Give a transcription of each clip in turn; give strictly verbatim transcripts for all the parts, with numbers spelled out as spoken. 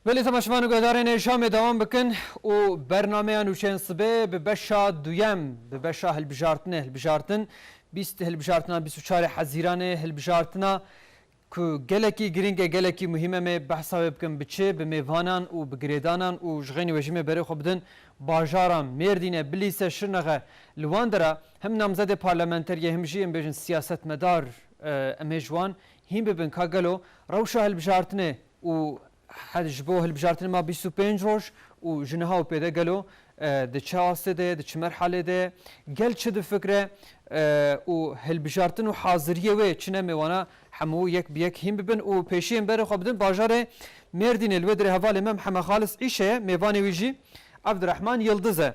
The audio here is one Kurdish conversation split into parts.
Belê temaşevan û guhdarên hêja em ê dewam bikin û bernameya nûçeyên sibê bi beşa duyem, bi beşa hilbijartinê, hilbijartin bîst, hilbijartina bîst û çarê Hezîranê, hilbijartina ku gelekî girîng e, gelekî muhîm em ê behsa wê bikin, bi çi, bi mêvanan û bi girêdanan û ji xeynî wê jî em ê berê xwe bidin bajara Mêrdînê, Bilîse, Şirnexe. Li wan dera hem namzedê parlamenteriyê hem jî em bêjin siyasetmedar, e, em ê ji wan hîn bibin ka gelo rewşa hilbijartinê û he-, ji bo hilbijartinê ma bîst û pênc roj û ji niha û pê de gelo, e, di çi astê de ye, di çi merhalê de ye, gel çi difikire, e, û hilbijartin û haziriyê wê çi ne, em ê wana hemû yek bi yek hîn bibin û pêşiyên berê xwe bidin bajarê Mêrdînê. Li wê dirê hevalê me Mihemed Xalis Îşe ye, mêvanê wî jî Evdirehman Yildiz e.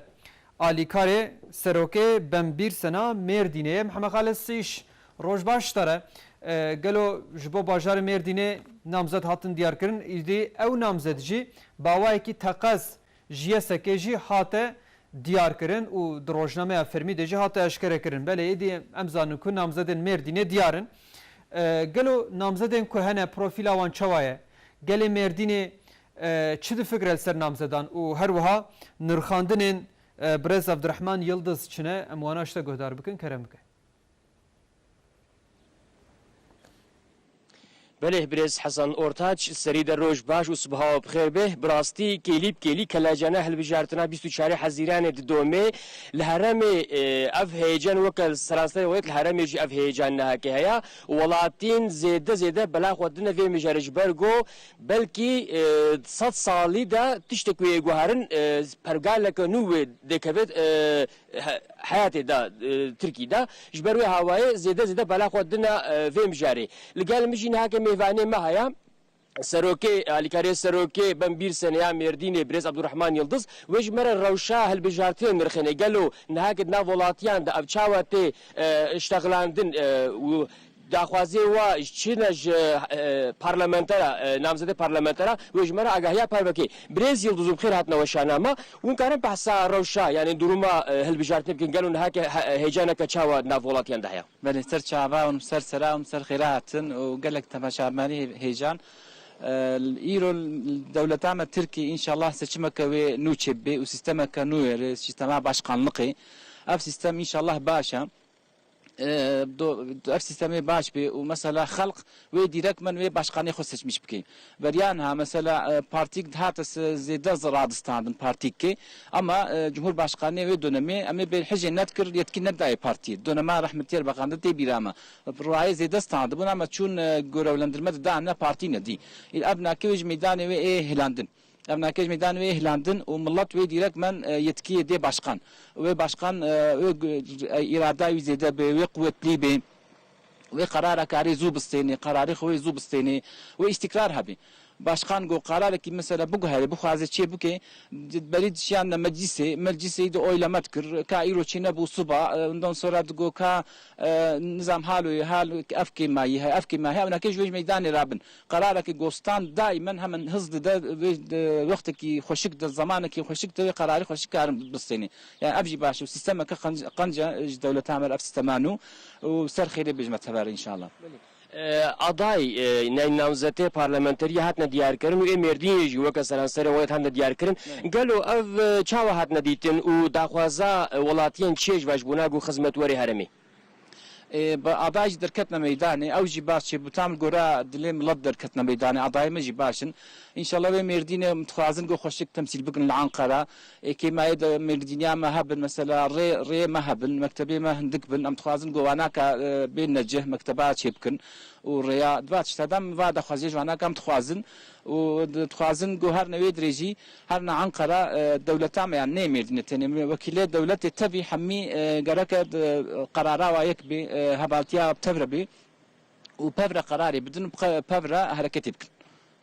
Alîkarê serokê Bembîrsena Mêrdînê ye. Mihemed Xalis Îş, roj baş ji te re. E, gelo ji bo bajarê Mêrdînê namzet hatin diyarkirin? Îdî ew namzet jî bi awayekî teqez ji YSKê jî hate diyarkirin û di rojnameya fermî de jî hate eşkerekirin. Belê, êdî em zanin ku namzedên Mêrdînê diyar in. E, gelo namzedên ku hene, profîla wan çawa ye? Gelê Mêrdînê, e, çi difikire li ser namzedan û her wiha nirxandinên, e, birêz Evdirehman Yildiz çi ne? Em wana ji te guhdar bikin, kerem bike. Belê, birêz Hesen Ortaç, serî de roj baş û sibaha we bi xêr be. Bi rastî kêlî bi kêlî kelecane hilbijartina bîst û çarê Hezîranê didomê. Li herêmê, e, ev heyecan weke li seranserê welat, li herêmê jî ev heyecan neheke heye. Welatiyên zêde zêde bela xwe dine vê mijarê ji ber ku belkî, e, sed salî de tiştek wê yê guherin, e, pergaleke nû wê dêkevêt, e, he-, heyatê de, e, Tirkî de. Ji ber wê hawayê zêde zêde bela xwe dine, e, vê mijarê. Li gel min jî nihake mêvanê me heye. Serokê, alîkarê serokê Bembîrsene ya Mêrdînê, birêz Abdurrahman Yildiz, wê ji me re rewşa hilbijartinê nirxêne. Gelo nihake di nav welatiyan de ev çawa tê, e, ştexilandin, e, û daxwazê wa çi ne ji, e, parlamentera, e, namzedê parlamentera, wê ji me re agahiya parve bike. Birêz Yildiz, û bi xêr hatine weşana me. Hûn karin behsa rewşa, yanî duruma, e, hilbijartinê bikin? Gelo nihake he-, heyecaneke çawa di nav welatiyan de heye? Belê, ser çava hûn, ser sera hûn, ser xêra hatin û gelek temaşevanî hê-, hêjan. E, îro dewleta me Tirkî înşallah seçimeke wê nû çêbibe û sîstemeke nû wê, sîstema başkanlıqê. Ev sîstem înşallah baş e. E, do-, ev sîstemê baş be û mesela xelq wê dîrek min wê başkanê xwe seçmiş bike. Beriya niha mesela, e, partîk dihate se-, zêde z-, radistandin partîkê. Ama, e, Cumhurbaşkanê wê dönemê em ê bê hijê nedkir, yetkî nedayê partiyê. Dönema rehmetî Erbakan de tê bîra me. Rayê zêde standibûn ama çûn, e, görevlendirme didane partî nedî. Î ev nake wê ji meydanê wê ê hilandin. Ev nake ji meydanê wê ê hilandin û milet wê dîrek men, e, yetkiyê dê başkan. Wê başkan, e, wê gu-, e, îrada wî zêde be, wê quwetlî be. Wê qerara karê zû bistênê, qerarê xwe wê zû bistênê, wê îstîkrar hebê. Başkan go qerarekî mesela biguherê, bixwaze çê bike, berî dişiyan de meclîsê, meclîsê de oyleme dikir, ka îro çê nebû siba, e, ondan sonra digo ka, e, nizam halo ye, hal ev kêmayî he, ev kêmayî he, ew nake ji wê ji meydanê rabin. Qerarekî go stand daimen hemen hizli de wê, de wextekî xweşik de, zemanekî xweşik de wê qerarê xweşik karin bistênê. Yani ev jî baş e. Sîstemeke qenc-, qenc e ji dewleta me re ev sîstema nû û ser xêrê bêjime teber înşallah. Belê. E, aday, e, ney namzetê parlamenteriyê hatine diyarkirin û ê Mêrdînê jî weke seranserê welat hatine diyarkirin. Belê. Gelo ev, e, çawa hatine dîtin û daxwaza, e, welatiyên çi ye ji vaj bona ku xizmetwerê herêmê? Ê, bi aday jî derketine meydanê, ew jî baş çêbû, tam li gora dilê milet derketine meydanê, adayê me jî baş in. Înşallah wê Mêrdînê em dixwazin ku xweşik temsîl bikin li Anqara. Ê, kêmayê de Mêrdîniya me hebin, mesela rê, rê me hebin, mektebê me hindik bin, em dixwazin ku wanaka, e, bên necih, mekteba çêbikin û rêya, di va tişta de em va daxwaziya ji wanaka em dixwazin. û dixwazin ku her newê dirêjî, her ne Ankara, e, dewleta me, yani nê Mêrdînê tenê, wekîlê dewletê tevî hemî, e, gereke, e, qerara wa yek bê, e, hevaltiya bi tevre bê û pevre qerarê bidin û pxe-, pevre hereketê bikin.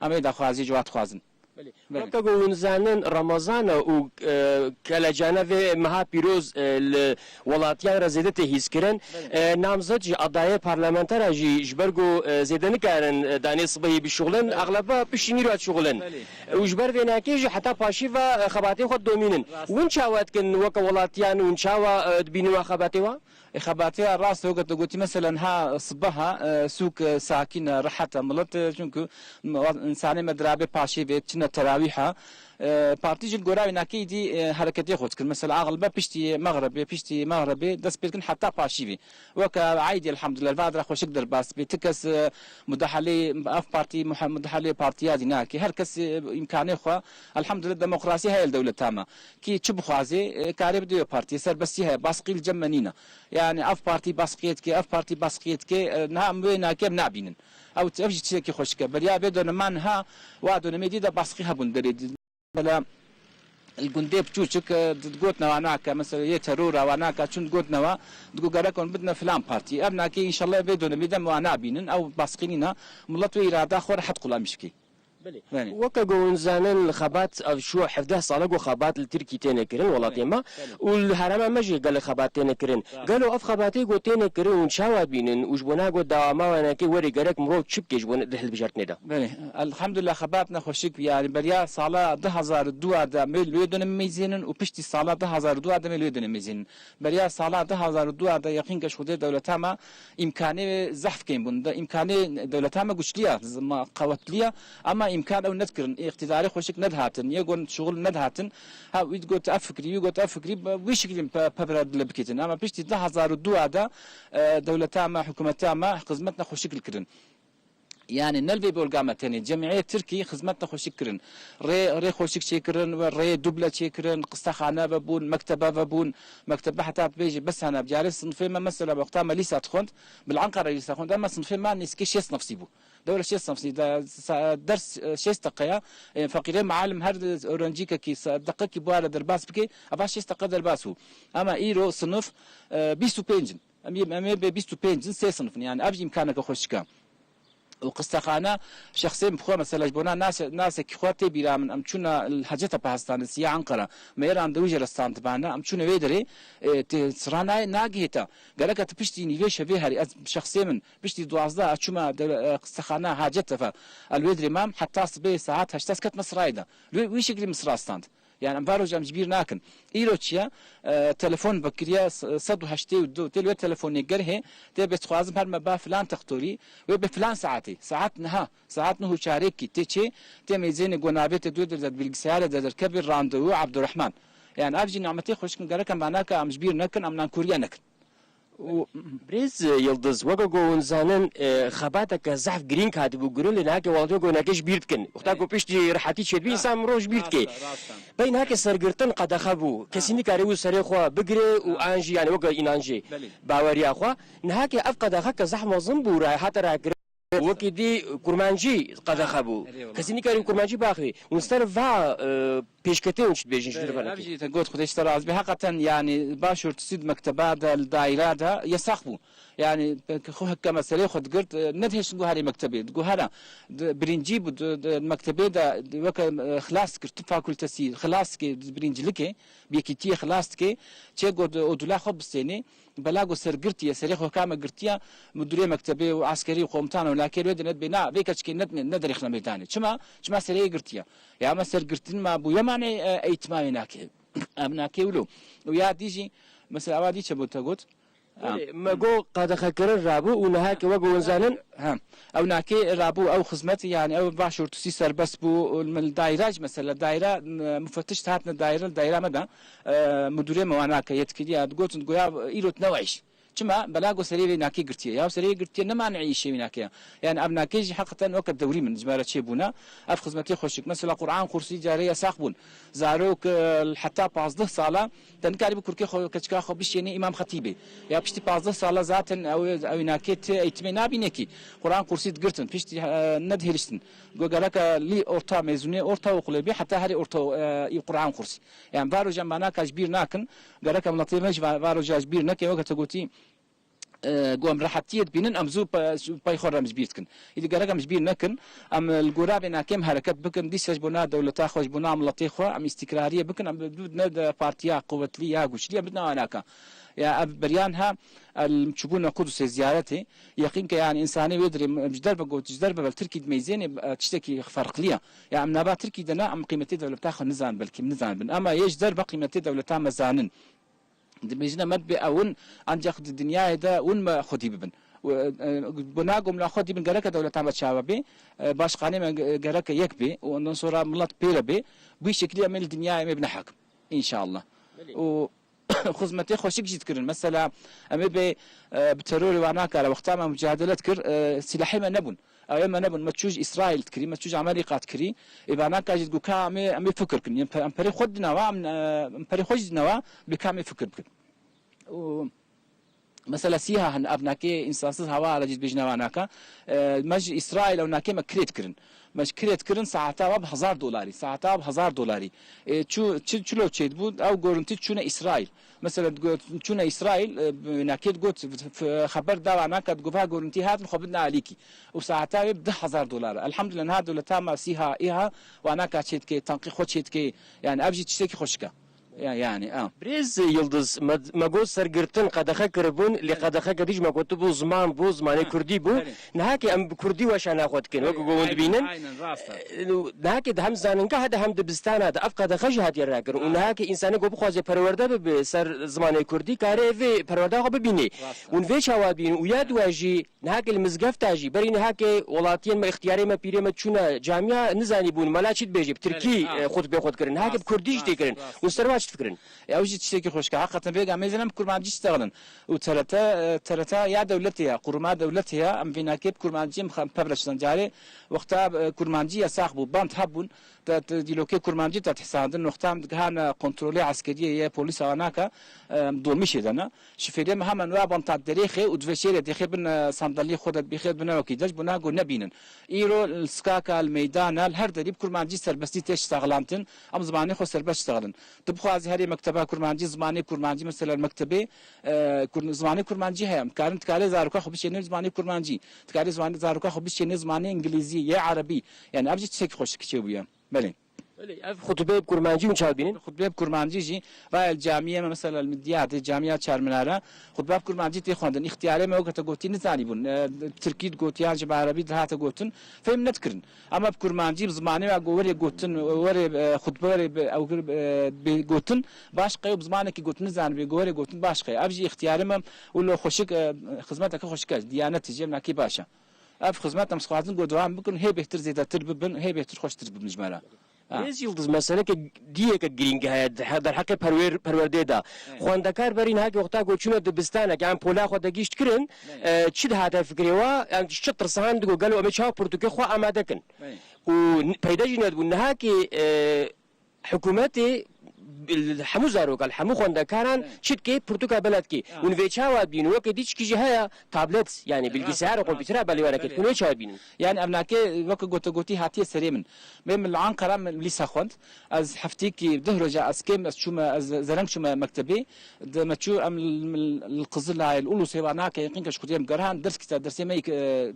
Em ê daxwazî ji wa dixwazin. Belê. Belê. Weke ku hûn zanin Remezan e û, e, kelecane vê meha pîroz, e, li welatiyan re zêde tê hîskirin. Belê. E, namzet jî, adayê parlamentera jî ji ber ku, e, zêde nikarin, e, danê sibehî bişuxulin, belê, exleba piştî nîra dişuxulin. Belê. E, û ji ber vê nakê jî heta paşî ve, e, xebatê xwe domînin. Rast. Hûn çawa dikin weke welatiyan, hûn çawa, e, dibînin wan xebatê wan? E, xebatê ya rast e, weke tu gotî, meselen, ha sibeha, e, sûk, e, sakîn e, rehet e, milet, e, çunku m-, însanê me dirabê paşê vê, çine terawîha. E, partî jî li gora wê nakê îdî, e, hereketê xwe dikir. Mesela, axilbe piştî mexribê, piştî mexribê dest pê dikin heta paşî vê. Weke eydî, elhamdulillah, li va dira xweşik derbas bê. Ti kes, e, mudahelê ev partî, muhe-, mudahelê partiya dî nake. Her kes, e, îmkanê xwe, elhamdulillah, demokrasî heye li dewleta me. Kî çi bixwazê, e, karê bidê wê partiyê. Serbestî heye, basqî li cem me nîne. Yani ev partî basqiyê dike, ev partî basqiyê dike, e, niha em wê nake em nabînin. Ew, ev jî tiştekî xweşik e. Beriya vê döneman niha, wa dönemê dî de basqî hebûn derê. Mesela li gundê piçûçik, e, di-, digotin wa nake, mesela yê terora wa nake, çûn digotin wa, digo gerek hûn bidine filan partî. Ev nake înşallah vê dönemê de em wa nabînin. Ew basqî nîne. Milet wê îrada xwe rehet qulamîş bike. Belê. Belê. Weke ku hûn zanin, li xebat ev şû hevdeh sal e ku xebat li Tirkî têne kirin, welatê me. Belê. Û li herêma me jî gelek xebat têne kirin. Rast. Gelo ev xebatê ku têne kirin hûn çawa dibînin û ji bona ku dewama wê nake were gerek mirov çi bike ji bo hilbijartinê de? Belê. Elhamdulillah xebat nexweşik bû. Yani beriya sala du hazar û du de me li wê dönemê meyzênin û piştî sala du hazar û du de me li wê dönemê meyzênin. Beriya sala du hazar û du de yeqîn ke ji Xwedê dewleta me îmkanê zehf kêm bûn. De îmkanê dewleta me güçlü ya, zima qewetli ya, ama îmkan ew nedikirin. Îqtîdarê xweşik nedihatin, yê gon şuxul nedihatin. Ha, wî got ev fikrî, wî got ev fikrî, bi wî şiklî pe-, pevre dile bikitin. Ama piştî du hazar û du de, e, dewleta me, hikûmeta me xizmet nexweşik li kirin. Yani ne li vê bolga me tenê, cemiyê Tirkî xizmet nexweşik kirin. Rê, rê xweşik çêkirin ve rê duble çêkirin, qistexane vebûn, mektebe vebûn. Mektebe heta tu bêjî bes hene. Carê sinifê me mesela wexta me lîsa dixwend, bi li Ankara lîsa xwend, ama sinifê me nêzîkî şêst nefsî bû. Dewre şêst nefsî de sa-, ders, e, şêst deqe ya. E, feqîrê mealim her öğrencîkekî sa-, deqekî bi were derbas bike, eva şêst deqe derbas bû. Ama îro sinif, e, bîst û pênc in. Em, em ê bê bîst û pênc in, sê sinif in. Yani ev jî îmkaneke xweşik e. Û qistexane şexsê min bi xwe, mesela ji bona nase-, nasekî xwe tê bîra min, em çûna li Hacettepe Hastane Siya Ankara, me yê randewu jê re standibane, em çûne wê derê, e, tê sira nayê, nagihê te. Gereke tu piştî nîvê şevê herî, ez şexsê min piştî duwazdeh ez çûme de, e, qistexane Hacettepe, el wê derê mam, heta sibê saet heşt ez ketme sirayê de. Wê, wî şeklî min sira stand. Yani em varoja em ji bîr nakin. Îro çi ye? E, telefon vekiriye s-, sed û heştê û du, tê li wê telefonê gerhê, tê bê dixwazim her me ba filan textorî, wê bê filan saetê. Saet niha, saet neh û çarekî tê çê, tê mêzênê gonavê te dû dir de bilgisayarê de derkevê randewu Abdurrahman. Yani ev jî nimetê xweşik in, gerek em vanaka em ji bîr nekin, em nankoriya nekin. Û Birêz Yildiz, weke ku hûn zanin, e, xebateke zehf girîng hatibû gurin, lê nihake welatê ku neke ji bîr dikin. Wexta ku piştî rehetî çêdibî, însan mirov ji bîr dike. Rast e, rast e. Bey nihake sergirtin qedexe bû. Kesî nikare wî serê xwe bigire û an jî, yani weke înan jî baweriya xwe. Nihake ev qedexeke zehf mezin bû, ra-, hate rakirin. Wekî dî kurmancî qedexe bû. Kesî nikarî kurmancî baxivî. Hûn ser va, e, pêşketê hûn çi dibêjin ji Belê, derve ev nekê? Jî te got, Xwedê ji te razî be. Heqeten, yanî, başûrtisî di mekteba de, li daîra de, yesaq bû. Yanî, xwe heke meselê xwe digirt, e, nedihêştin guherê mektebê. Diguhera, di, birincî bû, di, di mektebê de, di, weke, e, xilas dikir, tib fakultesî xilas dike, di birincilikê, bi yekîtiyê xilas dike, çê got, e, odula xwe bistênê. Bela ku sergirtiye, serê xwe kame girtiye, mudurê mektebê û eskerî û komutan û lakê wê de nedibê, na, vê keçikê ne, ne, nederêxne meydanê. Çima? Çima serê yê girtiye. Ya me sergirtin ma bûye manê, e, eğitima wê nake. Em nake wilo. Û ya dî jî, mesela, ewa dî çi bû te got? Ha. Belê, me got qadexekirin rabû û niha ke wek hûn zanin. Ha. Ew nake rabû, ew xizmet, yani ew başûrtisî serbest bû, û min li daîra jî mesela, daîra, e, mufettiş hatine daîra, li daîra me de, e, mudurê me wana ke yetkiliya, digotin, goya îro tu newayîş. Çima? Bela go serê vê nakê girtiye. Ya serê girtiye ne manî îşê wî nake ya. Yani ev nakê jî heqeten weke dewrî min ji me re çêbûne. Ev xizmetê xweşik. Mesela Qur'an kursî carê yesaq bûn. Zarok, e, heta pazdeh sala te nikarî bi kurkê xwe, keçika xwe bişênî îmam xetîbê. Ya piştî pazdeh sala zaten ew, ew nakê ti eğitimê nabîne kî. Qur'an kursî digirtin. Piştî, e, nedihêliştin. Go gereke lî orta mezunê, orta okulê bî, heta herî orta, e, î Qur'an kursî. Yani varoja em banaka ji bîr nakin. Gereke miletê me jî va-, varoja ji bîr neke, weke te gotî, e, ku em rehetiyê dibînin, em zû pe-, pey xwe re em ji bîr dikin. Îdî gerek em ji bîr nekin, em li gora vê nakêm hereket bikin, dîsa ji bona dewleta xwe, ji bona miletê xwe, em îstîkrariyê bikin, em bi-, ne de partiya quwetlî ya güçlü, em bidine anaka. Ya ev beriyan ha, em çûbûne Qudusê ziyaretê, yeqîn ke yani însanê wê dirê, em ji derve got, ji derve bel Tirkî dimeyzênê, e, tiştekî ferqlî ya. Ya em nava Tirkî de ne, em qîmetê dewleta xwe nizan, belkî nizan bin. Ama yê ji derve qîmetê dewleta me zanin. Dibêjine me dibê ew in, ancak di dinyayê de hûn me xwedî bibin. Û, e, e, bona ku me xwedî bin gereke dewleta me çawa bê, e, başkanê me ge-, gereke yek bê û ondan sonra milet pê re bê. Bu şekilde em ê li dinyayê em ê bine hakim. İnşallah. Belê. Û xizmetê xweşik jî dikirin. Mesela, em ê bê, e, bi terorê wa nakare. Wexta me mucadele dikir, e, silahê me nebûn. Ew ê me nebûn. Me çû ji Îsraîl dikirî, me çû ji Amerîka dikirî. Ê va naka jî digot ka em ê, em ê fikir kin. Em pe-, em perê xwe didine wa, em, e, em perê xwe jî didine wa, bê ka em ê fikir bikin. Û mesela sîha hin, ev nakê însansiz hava re jî dibêjine wa naka. E, me ji Îsraîl ew nakê me kirê dikirin. Me ji kirê dikirin, saeta wa bi hezar dolarî. Saeta wa bi hezar dolarî. E, çû, çi, çilo çêdibû, ew gorintî çûne Îsraîl. Mesela, digot, çûne Îsraîl, e, bi nakê digot, f-, f-, xeber da wa naka, digot, ha gorintî hatin, xwe bidin alîkî. Û saeta wê bi du hezar dolar. Elhamdulillah, niha dewleta me sîha, îha, wa naka çêdike, tankî xwe çêdike. Yani, ev jî tiştekî xweşik e. Ya, yani, a. Birêz Yildiz, me, me got sergirtin qedexe kiribûn, lê qedexeke dî jî me gotibû ziman bû, zimanê kurdî bû. Belê. Niha ki em bi kurdî weşana xwe dikin, wek ku hûn dibînin. Aynen, rast e. E, niha ki di hem zanîngeha de hem dibistana de ev qedexe jî hatiye rakirin. Û niha ki însanê ku bixwaze perwerde bibe ser zimanê kurdî, kare vê perwerdeya xwe bibîne. Rast e. Hûn vê çawa dibînin û ya duwa jî Niha ki li mizgefta jî, berî niha ki welatiyên me, îxtiyarê me, pîrê me çûne camiya, nizanîbûn mela çi dibêje, bi tirkî, Belê, ha. e, xutbê xwe dikirin. Niha ki bi Rast, kurdî jî rast, tê kirin. rast. Hûn ser wa çi difikirin? Ya, ew jî tiştekî xweşik e. Heqeten vêga em ê zî em bi kurmancî ştexilin. Û T R T, e, T R T ya dewletê ye, quruma dewletê ye. Em vê nakê bi kurmancî em xe-, em pevreştin. Carê wexta, e, kurmancî yasax bû, band hebûn. Te, te dîlokê kurmancî te dihesandin, wexta em digihane kontrolê eskeriyê yê polîsa wa naka, em, dolmîşê de ne. Şofêrê me hemen we banta derêxê û divê şêrê dêxê bin, e, sandalyê xwe de dibêxê bine wekî de, ji bona ku nebînin. Îro li skaka, li meydana, li her derî bi kurmancî serbestî tê ştexlantin, em zimanê xwe serbest ştexlin. Tu bixwazî herê mekteba kurmancî, zimanê kurmancî, mesela li mektebê, e, kur-, zimanê kurmancî heye. Em dikarin, dikarê zaroka xwe bişêne zimanê kurmancî. Dikarê zimanê, zaroka xwe bişêne zimanê îngilîzî, yê erebî. Yani ev jî tiştekî xweşik çêbûye. Belê. Belê, ev xutbê bi kurmancî hûn çawa dibînin? Xutbê bi kurmancî jî, vaya li camiyê me, mesela li Midyadê, camiya Çarminara, xutbe bi kurmancî tê xwendin. Îxtiyarê me weke te gotî nizanîbûn. E, tirkî digotiyan, ji bi erebî dihate gotin, fêm nedikirin. Ama bi kurmancî, bi zimanê we ku werê gotin, werê, e, xutbe werê bi, ew, e, bê gotin, baş qey û bi zimanekî gotin nizanibê, ku werê gotin baş qey. Ev jî îxtiyarê me, wilo xweşik, e, xizmeteke xweşik e, diyanetê jî em nakî baş e. Ev xizmet em dixwazin ku dewam bikin, hê bêhtir zêdetir bibin, hê bêhtir xweştir bibin ji me re. Ha. Birêz Yildiz, meseleke diyeke girîng heye di he-, derheqê perwer-, perwerdê de. Evet. Xwendekar berî niha ki wexta ku çûne dibistanek, yan pola xwe de gişt kirin, Evet. e, çi dihate fikrê wa, yan çi tirsan digo gelo em ê çawa pirtûkê xwe amade kin. Evet. Û n-, peyde jî nedibû. Niha ki, e, hikûmetê li hemû zarokan, li hemû xwendekaran Evet. çi dike, pirtûka bela dike. Ya. Hûn vê çawa dibînin? Weke dî çikî jî heye, tablet, yani bilgisayar û Rast, kompîtera rast. Belê were ket. Belê. Hûn vê çawa dibînin? Yani ev nake weke gote gotî hatiye serê min. Min, min li Ankara min lîsa xwend. Ez heftîkî deh roja ez kêm, ez çûme, ez zereng çûme mektebê. De me çû em li, li, li Qizilay, li Ulusê wa nake yaqîn ke ji xwediyê em gerihan ders kita-, dersê me, e,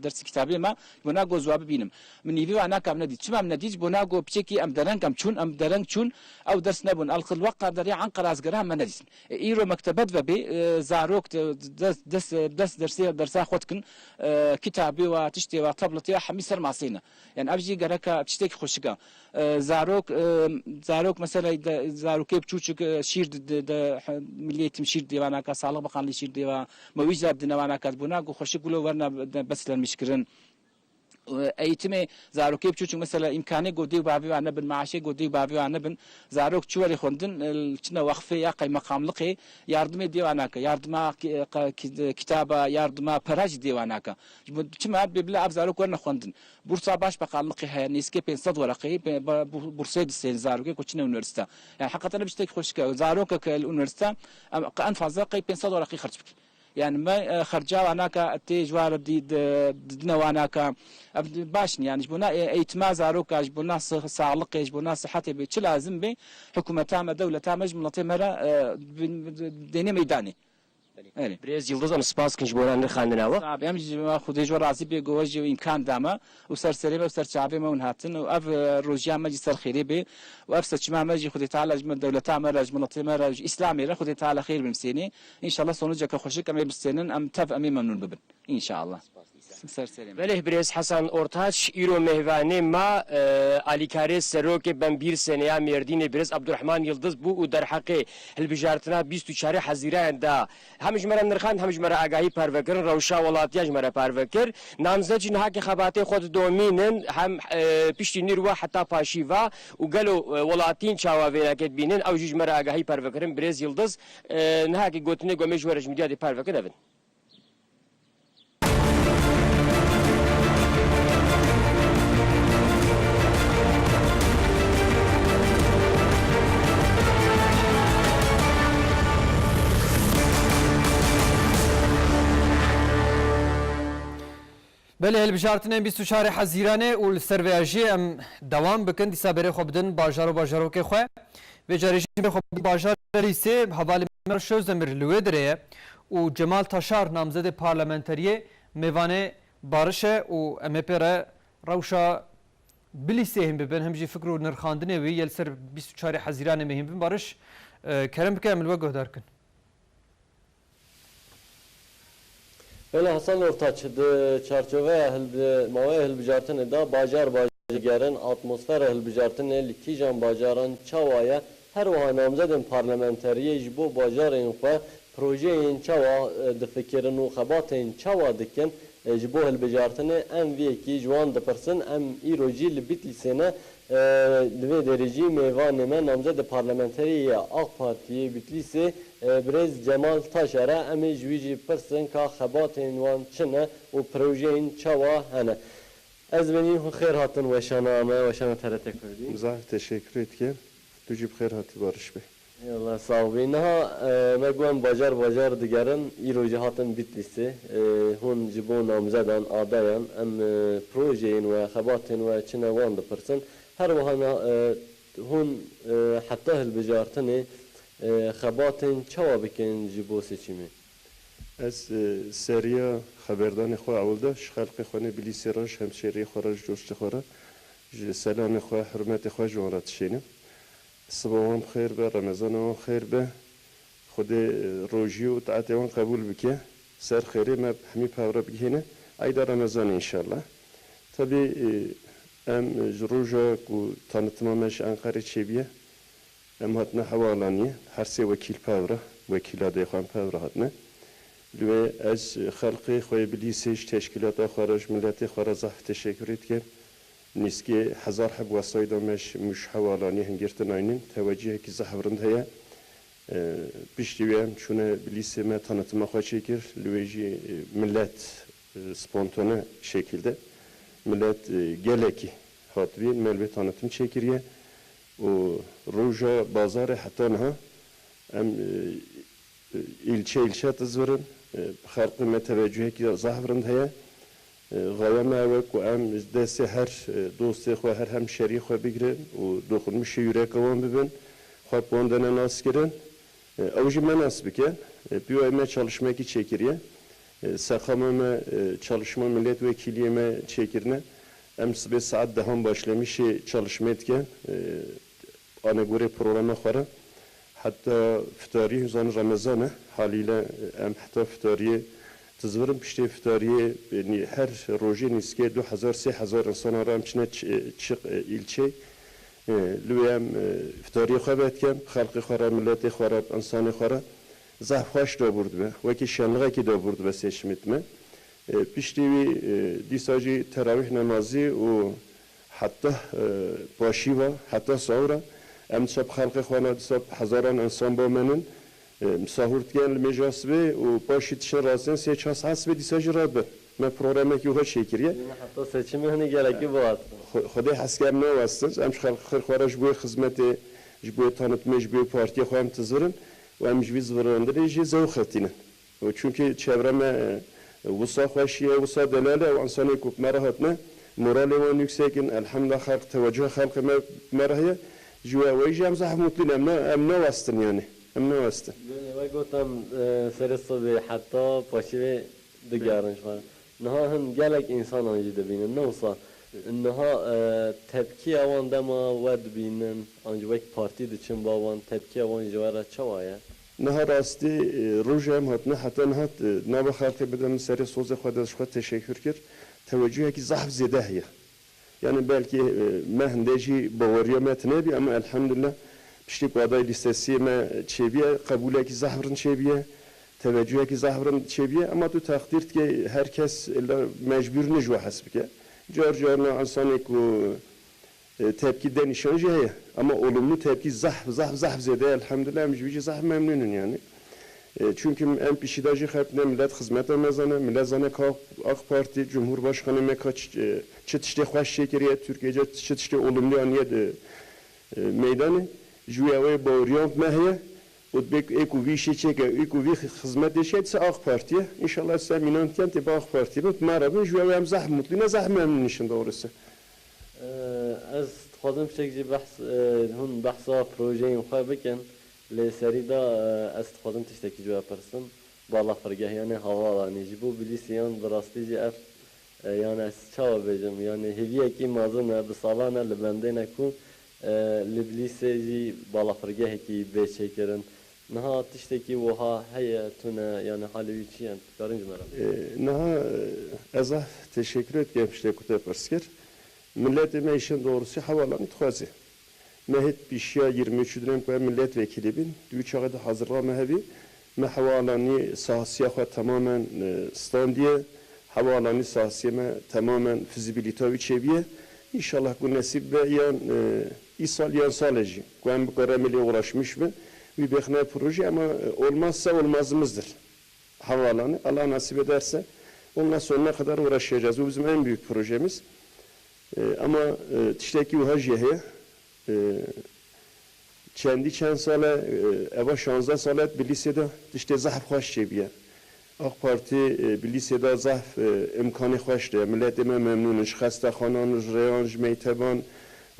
dersê kitabê me, ji bona ku ez wa bibînim. Min nîvî wa naka em nedît. Çima em nedît? Ji bona ku piçekî em dereng em çûn, em dereng çûn, ew ders nebûn. El Qil weqa derê Ankara ez gerihan me nedîtin. E, îro mektebe dibe bê, e, zarok de, des, des, des dersê, dersa xwe dikin, e, kitabê wa, tiştê wa, tabletê wa, hemî ser masê ne. Yani ev jî gereka tiştekî xweşik e. E, zarok, e, zarok mesela de, zarokê biçûçik, e, şîr di, di, de, he, Milli Eğitim şîr dê wa naka, Sağlık Bakanlığı şîr dê wa, me wî jî dine wa naka, bona ku xweşik wilo werna de, beslenmiş kirin. E, eğitimê zarokê biçûçik mesela îmkanê ku dê û bavê wa nebin, maaşê ku dê û bavê wa nebin, zarok çi werê xwendin, e, çine wexfê ya qeymeqamliqê, yardimê dê wa nake, yardima ki-, e, ka-, ki-, kitaba, yardima pera jî dê wa nake. Ji bo çima bê bila ev zarok werine xwendin. Bursa baş beqanliqê heye, nêzîkê pênc sed wereqeyê, pe-, ba-, bu-, bursê distên zarokê ku çine unîversîte. Yani heqeten ev tiştekî xweşik e. Zarokek li unîversîte, em, en fazla qey pênc sed wereqî xerc bikin. Yani me, e, xerca wa naka tê ji wa re dî-, di-, didine wa naka. Ev baş in yani ji bona, e, eğitima zaroka, ji bona sih-, sağlıqê, ji bona sihetê bê, çi lazim bê, hikûmeta me, dewleta me ji miletê me re, e, bi-, bi-, dêne meydanê. Erê. Birêz Yildiz, em spas kin ji bo nirxandina we. Sax be, em jî Xwedê ji we razî bê, ku we jî îmkan da me û ser serê me û ser çavê me hûn hatin û ev, e, rojiya me jî ser xêrê bê û ev seçima me jî Xwedê Teala ji me, dewleta me re, ji miletê me re, ji Îslamê re Xwedê Teala xêr bimsênê. Înşallah sonuceke xweşik em ê bistênin, em tev em ê memnûn bibin. Înşallah. Spas, Îsa. Ser serê me. Belê birêz Hasan Ortaç, îro mêvanê ma, e, alîkarê serokê Bembîr Seneya Mêrdînê birêz Abdurrahman Yildiz bû û derheqê hilbijartina bîst û çarê Hezîranê da hem ji me re nirxand, hem ji me re agahî parve kirin, rewşa welatiya ji me re parve kir. Namzet jî niha ke xebatê xwe didomînin, hem, e, piştî nîr we heta paşî va û gelo, e, welatîn çawa vêneke dibînin, ew jî ji me re agahî parve kirin. Birêz Yildiz, e, niha ke gotinê ku em ê ji we re ji mîdya dê parve kin, ev in. Belê, hilbijartinên bîst û çarê Hezîranê û li ser vêya jî em dewam bikin. Dîsa berê xwe bidin bajar û bajarokê xwe. Vê carê jî berê xwe bidin bajarê Lîsê. Hevalê me Şozdemir li wê derê ye û Cemal Taşar, namzedê parlamenteriyê, mêvanê Bariş e û em ê pê re rewşa Bilîsê hîn bibin, hem jî fikr û nirxandinê wî yê li ser bîst û çarê Hezîranê me hîn bin. Bariş, e, kerem bike em li we guhdar kin. Belê Hasan Ortaç, di çarçoveya hilbi-, maweyê hilbijartinê de bajar bajar digerin, atmosfera hilbijartinê li kîjan bajaran çawa ye, her wiha namzedên parlamenteriyê ji bo bajarên xwe projeyên çawa, e, difikirin û xebatên çawa dikin, e, ji bo hilbijartinê em vê yekê ji wan dipirsin, em îro jî li Bitlîsê ne, e, li vê derê jî mêvanê me namzedê parlamenteriyê ya AK Partiyê Bitlîsê, e, birêz Cemal Taşer e, em ê ji wî jî pirsin ka xebatên wan çi ne û projeyên çawa hene. Ez dibêjim hûn xêr hatin weşana me, weşana T R T Kurdî. Zaf teşekkür etken. Tu jî bi xêr hatî Barış Bey. Eyvallah, sağ ol. Niha, e, me got em bajar bajar digerin, îro jî hatin Bitlîsê. E, hûn ji bo namzedan, adayan, em, e, projeyên we, xebatên we çi ne wan dipirsin. Her wiha na, e, hûn, e, heta hilbijartinê, e, xebatên çawa bikin ji bo seçîmê? Ez, e, seriya xeberdanê xwe ewil de ji xelkê xwe nê Bilîsê re, ji hemşêriyê xwe re, ji dostê xwe re, ji selamê xwe, hurmetê xwe ji wan re dişênim. Siba wan bi xêr be, Remezana wan xêr be. Xwedê, e, rojî û taetê wan qebûl bike. Ser xêrê me hemî pevre bigihêne eyda Remezanê înşallah. Tebî, e, em ji roja ku tanitma me ji Enqerê çêbûye, em hatine hevalaniyê, her sê wekîl pevre, wekîla dê xwe em pevre hatine. Li wê ez xelqê xwe yê Bilîsê ji teşkîlata xwe re, ji miletê xwe re zehf teşekkürê dikim. Nîskê hezar heb wesayda me ji Mûş hevalaniyê hingirtin aynin, tewecihekî zehf rind heye. E, piştî wê em çûne Bilîsê me tanitma xwe çêkir, li wê jî, e, milet, e, spontane şekilde, milet, e, gelekî hatibî me li wê tanitim çêkiriye. û roja bazarê heta niha em, e, îlçe îlçe dizivirin. E, xelqê me tevecûhekî zehf rind heye. E, xaya me ew e ku em ji destê her, e, dostê xwe, her hemşeriyê xwe bigirin û doxunmişê yûreka wan bibin, xwe bi wan de ne nas kirin. E, ew jî me nas bike. E, pî wayê me çalışmekî çêkiriye. E, seqama me, e, çalışma milletvekiliyê me çêkirine. Em sibê saet dehan başlemişê çalışmê dike. E, anegorê programa xwe re. Heta fitariyê, hûn haliyle, e, em heta fitariyê dizivirin. Piştê fitariyê, e, nî-, her rojê nîskê du hezar, sê hezar insana re em çine çi-, çiq, e, îlçê. E, li wê em, e, fitariyê xwe vedikin, xelkê xwe re, miletê xwe re, insanê xwe re. Zehf xweş dabûr dibe, wekî şenlixekî dabûr dibe seçimê me. E, piştî wî, e, dîsa jî terawîh nemazî û heta, e, paşîva, heta sahura em dîsa bi xelkê xwe ne, dîsa bi hezaran insan bamenin. E, em sahur dikin li mêja sibê û paşî dişin razin sê çar saet sibê dîsa jî radibin. Me programekî wiha çêkiriye. Yine heta seçimê hinî gelekî bihat. Xwe-, Xwedê heskê em newestin, em ji xelkê xwe re ji bo xizmetê, ji bo tanitmê, ji bo partiyê xwe em dizivirin û em ji vî zivirandinê jî zewq xetînin. Û çunkî çevre me, e, wisa xweş ye, wisa delal e, ew insanê ku bi me re hatine, moralê wan yûksek in, elhamdulillah xelq, tewecuha xelqê me bi me re heye, ji we wê jî em zehf mutlî ne, em ne, em newestin yani, em newestin. Belê, we got em, e, serê sibê heta paşîvê digerin ji xwe. Niha hin gelek însanan jî dibînin, ne wisa? Niha, e, tepkiya wan dema we dibînin, an jî wek partî diçin ba wan, tepkiya wan ji we re çawa ye? Niha rastî, e, roja em hatine heta niha, e, nava xelkê bide min serê sozê xwe de ji xwe teşekkür kir. Tewecûhekî zehf zêde heye. Yani belkî, e, me hinde jî baweriya me tune bî, ama elhamdulillah piştî ku aday lîstesiyê me çêbîye, qebûlekî zehf rind çêbîye, tevecûhekî zehf rind çêbîye, ama tu teqdîr dike her kes illa mecbûr ne ji we hez bike. Car carna insanê ku, e, tepkî de nîşan jî heye, ama olumlu tepkî zehf, zehf, zehf zêde ye, elhamdulillah em ji vî jî zehf memnûn in yani. E, çunkî em pişîda jî xelk ne, millet xizmeta me zane, millet zane ka AK Partî, Cumhurbaşkanê me ka çi, e, çi tiştê xweş çêkiriye, Tirkiye çi tiştê olumlu aniye, e, e, meydanê. Ji wê ewê baweriya me heye û dibê ku ê ku vî işê çêke, ê ku vî xizmetê çêke, dise AK Partî ye. Înşallah dise em înan dikin tê bi AK Partî bin, bi me re bin, ji wê ewê em zehf mutlî ne, zehf memnûn nîşin doğrusu. E, ez dixwazim tiştek jî behs, e, hûn behsa projeyên xwe bikin. Lê serî de, e, ez dixwazim tiştekî ji we pirsim. Balafirgeh, yanê havalanî. Ji bo Bilîsiyan bi rastî jî ev, e, yanê ez çawa bêjim, yanê hêviyekî mezin e, bi salan e li bendê ne ku, e, li Bilîsê jî balafirgehekî bê çêkirin. Niha tiştekî wiha heye, tune, yanê halê wî çi ye? Dikarin ji me re bêjin? E, niha, e, ez zehf teşekkür dikim tiştê ku te pirs kir. Miletê me îşin doğrusu hevalanî dixwaze. Me hêt pîşiya yirmi üç dinim ku em milletvekilî bin, di wî çaxê de hazirliğa me hebî. Me hevalanî sahasiya xwe temamen, e, standiye. Hevalanî sahasiyê me temamen fizîbîlîta wî çêbîye. Înşallah ku nesîb be yan, e, îsal yan salê jî ku em bikare em lê uğraşmış bin, wî bêxine proje, ama, e, olmazsa olmazımızdır. Havalanî, Allah nasip ederse, ondan sonuna kadar uğraşacağız. Bu bizim en büyük projemiz. E, ama, e, tiştekî wiha jî heye. E, çendî çend sal e, e, eva şanzdeh sal e, Bilîsê de tiştê zehf xweş çêbûye. AK Partî, e, Bilîsê de zehf, e, imkanê xweş de. Miletê me memnûn in. Ji xestexanan, ji rêyan, ji meyteban,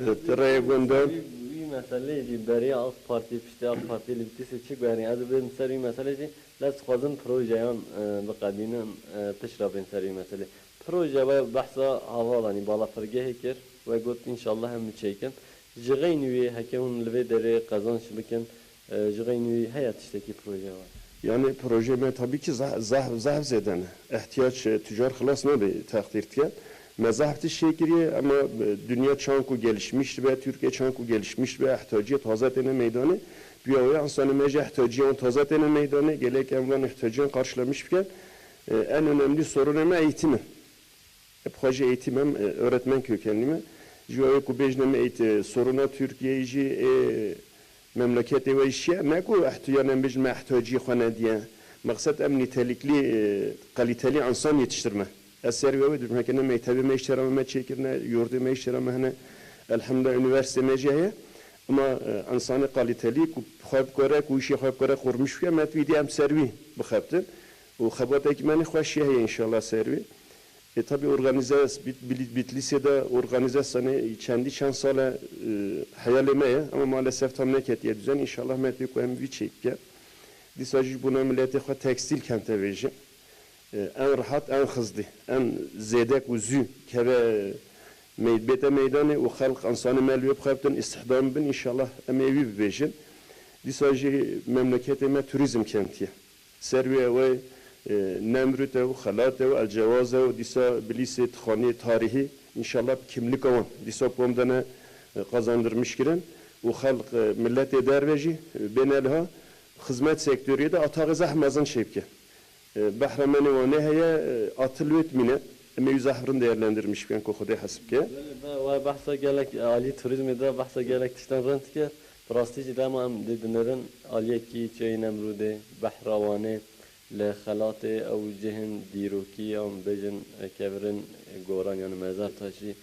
e, rêyê gundan. Wî, wî meseleyê jî beriya AK Partî, piştî AK Partî li Bitîsê çi guherî? Ez dibêm ser wî meseleyê jî, lez dixwazim projeyan, e, biqedînin, e, pişt re bên ser wî meselê. Proje we behsa havalanî balafirgehê kir, we got, înşallah em çêkin. Ji xeynî wî heke hûn li vê derê qezanç bikin, e, ji xeynî wî heye tiştekî proje we? Yani proje me tabii ki zah-, zah-, zahf zêde ne. İhtiyaç, e, tucar xilas nabe, teqdîr dike. Me zahf tişt çêkiriye, ama, e, dünya çanku gelişmiş be, Türkiye çanku gelişmiş be, ihtiyaciyê taze têne meydanê. Bi ya wê insanê me jî ihtiyaciyê wan taze têne meydanê. Gelek em van ihtiyaciyê wan karşılamış bikin. E, en önemli sorunê me eğitim e. Bi xwe jî eğitim em, e, öğretmen kökenlî me. Ji wê ku bêjine me eğit-, e, soruna Tirkiyeyê jî, e, memleketê we jî çi ye? Ne ku ehtiyan em bêjin me ihtiyaciyê xwe nediye. Maqsed em nitelikli, e, kaliteli insan yetiştirme. Ez ser wê wê dibim, heke ne mektebê me jî têra me çêkirine, yurdê me jî têra me hene. Elhamdülillah, üniversite me jî heye. Ama, e, insanê kaliteli ku xwe bikore, ku işê xwe bikore qurmiş bike, me tu îdî em ser wî bixebtin. Û xebatekî me nê xweş jî heye înşallah ser wî. E, tabii organize, Bit-, Bili-, Bitlîsê de organizasyonê çendî çend sal e, e, heyalê me ye, ama maalesef tam neketiye düzen. Înşallah me tê ku em vî çêkike. Dîsa jî ji bona miletê xwe tekstîl kente vêjin. E, en rehat, en xizlî, en zêde ku zû keve mey-, bête meydanê û xelq insanê me li wê bixebtin, îstihdam bin, înşallah em ê wî bibêjin. Dîsa jî memleketê me turîzm kentiye. Ser wê ew ê, e, Nemrûd ew, Xelat ew, Elcewaz ew, dîsa Bilîsê, Tixanê tarîhî, înşallah bi kimlika wan dîsa ku em dene, e, qazandırmış kirin û xelq, e, miletê derve jî, e, bêne liha xizmet sektoriyê de ataxê zehf mezin çêbike. E, behra me nê wan nê heye, e, atil wê dimîne. Em ê wî zehf rind değerlendirmiş bikin ku Xwedê hesib ke. Belê, be-, we behsa gelek, e, alî turîzmê de behsa gelek tiştan rind dike. Bi rastî jî dema em dê dinêrin aliyekî Çiyayê Nemrûdê, Behra Wanê, li Xelatê ew cihên dîrokî yan bêjin, e, kevirên goran yan mezar taşî.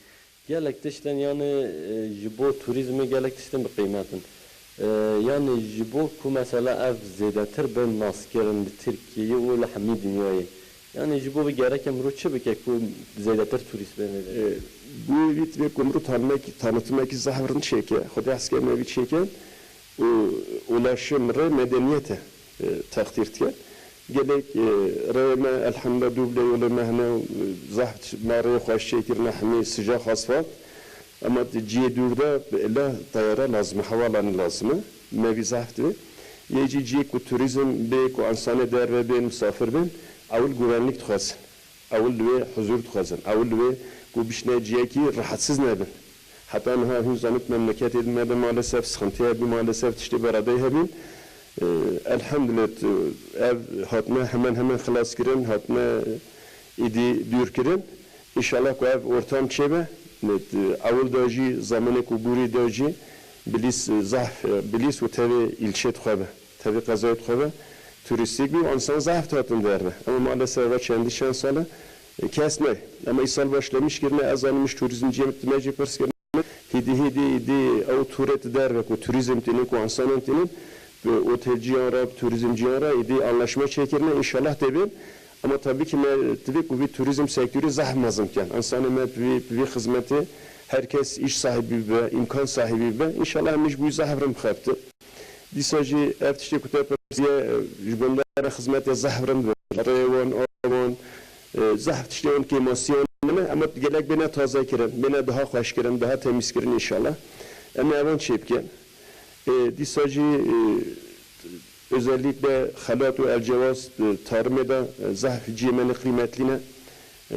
Gelek tiştên, yanî, e, ji bo turîzmê gelek tiştên bi qîmet in. E, yanî ji bo ku mesela ev zêdetir bên naskirin li Tirkiyeyê û li hemî dinyayê. Yanî ji bo vê gerek e mirov çi bike ku zêdetir turîst bên vê derê? E, bo vî divê ku mirov tanmek-, tanıtımekî zehf rind çêke. Xwedê hez ke me vî çêke. û ulaşım rê medeniyete, e, teqdîr dike. Gelek, e, rê me elhamdülillah dû bile yolê me hene û, e, zehf me rê xweş çêkirine hemî sıcak asfalt. Ama di cihê dûr de illa teyare lazim e, hevalanî lazim e. Me vî zehf divê. Yê jî ciyê ku turîzm bê, ku însanê derve bên, misafir bên, ewil guvenlik dixwazin. Ewil li wê huzur dixwazin. Ewil li wê ku bişne ciyekî rehetsiz nebin. Heta niha hûn zanît memleketê me de maalesef sixintî hebî, maalesef tiştê beradeyî hebîn. Ee, elhamdülillah, ev hatine hemen hemen xilas kirin, hatine îdî dûr kirin. Înşallah ku ev ortam çêbe. Ewil de jî, zamanê ku bûrî de jî, Bilîs, zehf, Bilîs û tevê îlçê dixwe be, tevê qezayê dixwe be, turîstîk bî û însan zehf dihatin derve. Ama maalesef eva çendî çend sal e, kes ne. Ama îsal başlamiş kirine, ez zanim, ji turîzmciyê me jî pirs kirine. Hîdî hîdî îdî ew tûrê di derve ku turîzm tînin, ku însanan tînin, bi otelciyan re, bi turîzmciyan re îdî anlaşma çêkirine, înşallah tê bên. Ama tabii ki me divê ku vî turîzm sektorî zehf mezin bikin. Însanê me bi vî, bi vî xizmetê her kes îş sahibî bibe, îmkan sahibî bibe. Înşallah em ji bo wî zehf rin bixebtin. Dîsa jî ev tiştê ku te pirsiye, e, ji bo me re xizmetê zehf rin dibe. Rê wan, av wan, e, zehf tiştê wan kêmasiyan min e, ama gelek bêne taze kirin, bêne daha xweş kirin, daha temîz kirin înşallah. Em ê evan çê bikin. E, dîsa jî, e, özellikle xelat û elcewaz, e, tarimê de, e, zehf cihê me ne qîmetlî ne.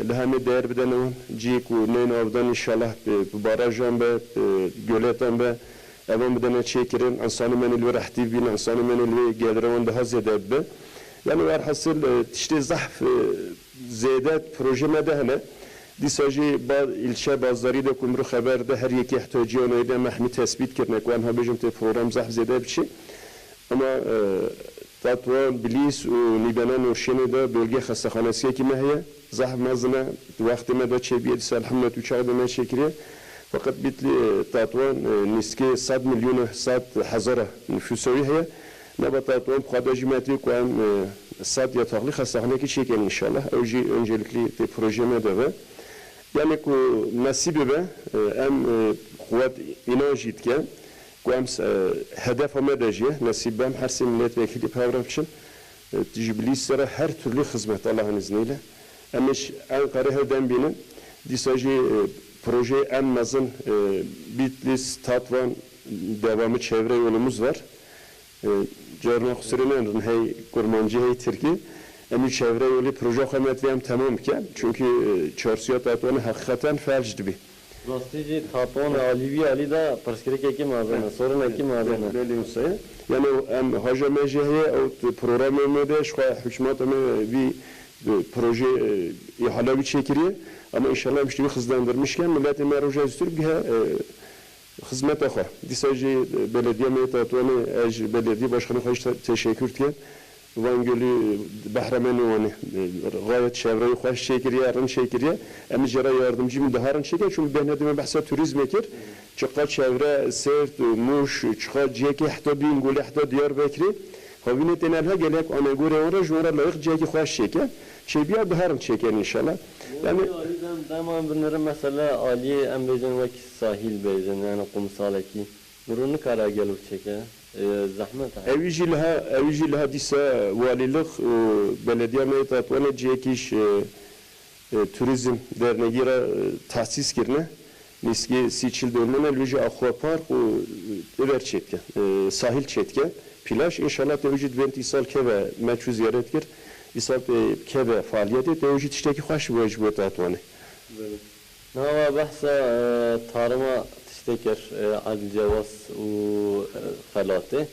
Li hemê değer bidene wan. Cihê ku neyên avdan înşallah bi, bi barajan be, bi göletan be, evan bidene çêkirin. Însanê me li wê rehtî bîn, însanê me li wê gelira wan daha zêde bibe. Yani werhasil, e, tiştê zehf, e, zêde proje me de hene. Dîsa jî ba-, îlçe bazarî de ku mirov xeber de her yekê ihtiyaciyan êdî me hemî tespît kirine ku em ha bêjin tê program zehf zêde biçî. Ama, e, Tatwan, Bilîs û Nîbena Nûrşênê de bölge xestexanesikekî me heye. Zehf mezin e. Di wextê me de çêbûye, dîsa elhamdülillah tu çaxê de me çêkiriye. Feqet Bîtlî, e, Tatwan, e, nîskê sed milyona, sed hezara nifûsa wî heye. Nava Tatwan bi xwe de jî me divê ku em, e, sed yataxlî xestexanekî çêkin înşallah. Ew jî öncelikli tê projeyê me de be. Yani ku nesîb bibe, e, em, e, quwet înan jî dike. Ku em s-, e, hedefa me de jî ye, nesîb be em her sê milletvekilî bi hev re biçin. E, ji Bilîsê re her türlü xizmet Allah'ın izniyle. Em ê ji Enqerê hev dem bînin. Dîsa jî, e, projeyê en mezin, e, Bitlis, Tatvan devamı çevre yolumuz var. E, carna xusirî nerin hey kurmancî hey tirkî. Em ê çevre yolê proje xwe me divê em temam bikin. Çünkü, e, çarşiya Tatwanê heqîqeten felc dibî. Rastî jî Tatwan alî vî alî de pirsgirêkekî mezin e, sorunekî mezin e. Belê wisa ye. Yani em haja me jî heye, ew programê me de ji xwe hikûmeta me vî, e, proje, e, îhala wî çêkiriye. Ama înşallah em ji wî xizlendirmiş ken, miletê me roja zûtir bigihe, e, xizmeta xwe. Dîsa jî belediya me yê Tatwanê, ez ji belediye başkanê xwe jî te-, teşekkür dikim. Van Gölü, behremenê wan e. Gayet çevreyi xweş çêkiriye, rind çêkiriye. Em jê re yardimcî bin, daha rind çêkiriye. Çünkü bêhna dî me behsa turizmê kir. Çiqa çevre, Sêrt, Mûş, çiqa cihekê heta Bîngolê, heta Diyarbekirê. Havînê têne liha gelek anegorê wan re, ji wan re layiq cihekî xweş çêke. Çêbiya daha rind çêke înşallah. Yani, alî dem, dema em binêrin mesela aliyê em bêjin wek sahîl bêjin, yani qumsalekî. Miro nikare gelo çêke, e, zehmet e. Ewî jî liha, ewî jî liha dîsa walîlix û belediya me yê Tatwanê cihekî ji, e, e, turizm dernegî re, e, tehsîs kirine. Nîskê sî çil dormane, li wê jî aquapark û, e, ever çêdike, e, sahîl çêdike. Plaj, înşallah tê wê jî dibên îsal keve me çû ziyaret kir. Îsal tê keve faaliyetê, tê wê jî tiştekî xweş bûye ji bo Tatwanê. Belê. Niha we behsa, e, tarima tiştê kir, e, elcewaz û, e, xelatê.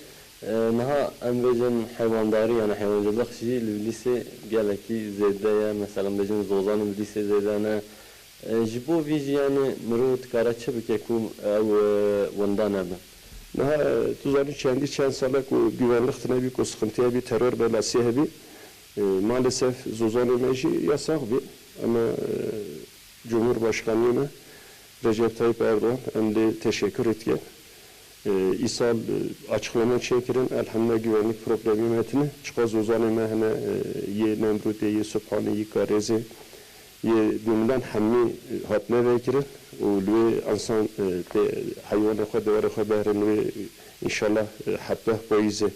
E, niha em bêjin heywandarî, yani heywancılık jî li Bilîsê gelekî zêde ye. Mesela em bêjin zozanên Bilîsê zêde ne. E, ji bo vî jî yani mirov dikare çi bike ku ew, e, winda nebe? Niha, e, tu zanî çendî çend sal e ku güvenlik tune bî, ku sıkıntı hebî, terör belasî hebî. E, maalesef zozanê me jî yasax bî. Ama, e, Cumhurbaşkanê me Recep Tayyip Erdoğan, em lê teşekkür etken. E, îsal, e, açıklama çêkirin, elhamdülillah güvenlik problemî me tine. Çiqa zozanê me hene, e, yê Nemrûdê, yê Subhanê, yê Karêzê, yê Dûmilan hemî, e, hatine vekirin û li wê însan, e, tê heywanê xwe, dewarê xwe behrin wê, înşallah, e, heta payîzê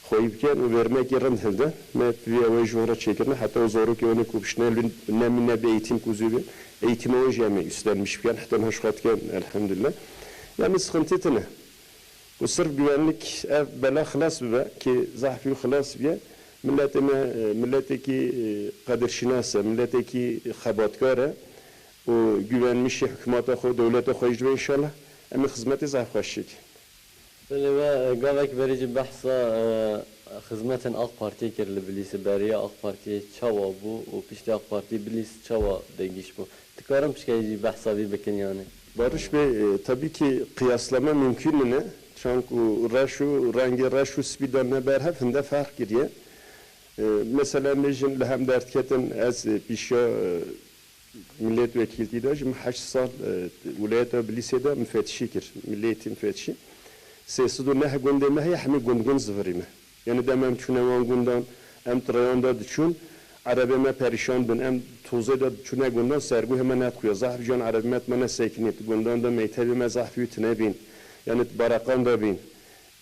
xweyî bikin û vermekê rind hilde. Me divê ew ê ji wan re çêkirine, heta ew zarokê wan ê ku bişine li nemîne bi eğitim ku zû be, eğitîma wan jî em ê üstlenmiş bikin, heta niha ji xwe dikin, elhamdülillah. Yani sıkıntı tine. Û sirf güvenlik ev bela xilas bibe, ki zehf wî xilas biye, miletê me, e, miletekî, e, qedirşinas e, miletekî xebatkar e û güvenmişê hikûmeta xwe, dewleta xwe jî dibe înşallah. Em ê xizmetê zehf xweş çêkin. Belê we, e, gavek berî jî behsa, e, xizmetên AK Partiyê kir li Bilîsê, beriya AK Partiyê çawa bû û piştî AK Partiyê Bilîs çawa dengîş bû? Dikarin pişkê jî behsa vî bikin yanî? Barış Bey, e, tabii ki kıyaslama mümkün nîne. Çanku reş û rengê reş û spî de ne berhev hinde ferq kiriye. E, mesela em bêjin li hem derdketin ez, e, pişiya, e, milletvekiltî de jî min heşt sal, e, wilayeta Bilîsê de mifetişî kir. Milletî mifetişî. Sê sed û neh gundê me heye, hemî gund gund zivirî me. Yani dem em çûne wan gundan, em di rêyan de diçûn, erebê me perîşan bin, em tozê de diçûne gundan, serguhê me nedixuya. Zahf can erebê me dimane sekinî, di gundan de meytebê me zahf wî tune bîn. Yani di bereqan de bîn.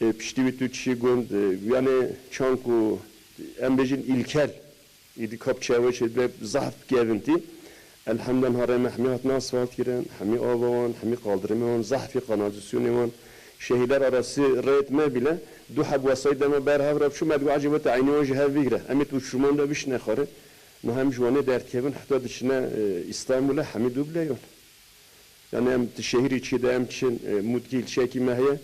E, piştî wî tu çî gund, e, yani çanku em bêjin îlkel, îdî kap çawe çê dibe zahf kevintî. Elhamdan harê me hemî hatin asfalt kirin, hemî ava wan, hemî qaldirimê wan, zahfî kanalîzasyonê wan. Şehîdler arası rêt me bile du heb wesayît dema ber hev re biçû, me digot, "Ecêba te eynî wan ji hev bigire. Em ê tu uçurman de bişine xwarê." Niha em ji wanê derdikevin, heta diçine, e, Îstanbulê, hemî duble yon. Yani em di şehîrî çi de em çin, e, Mûtkî îlçekî me heye.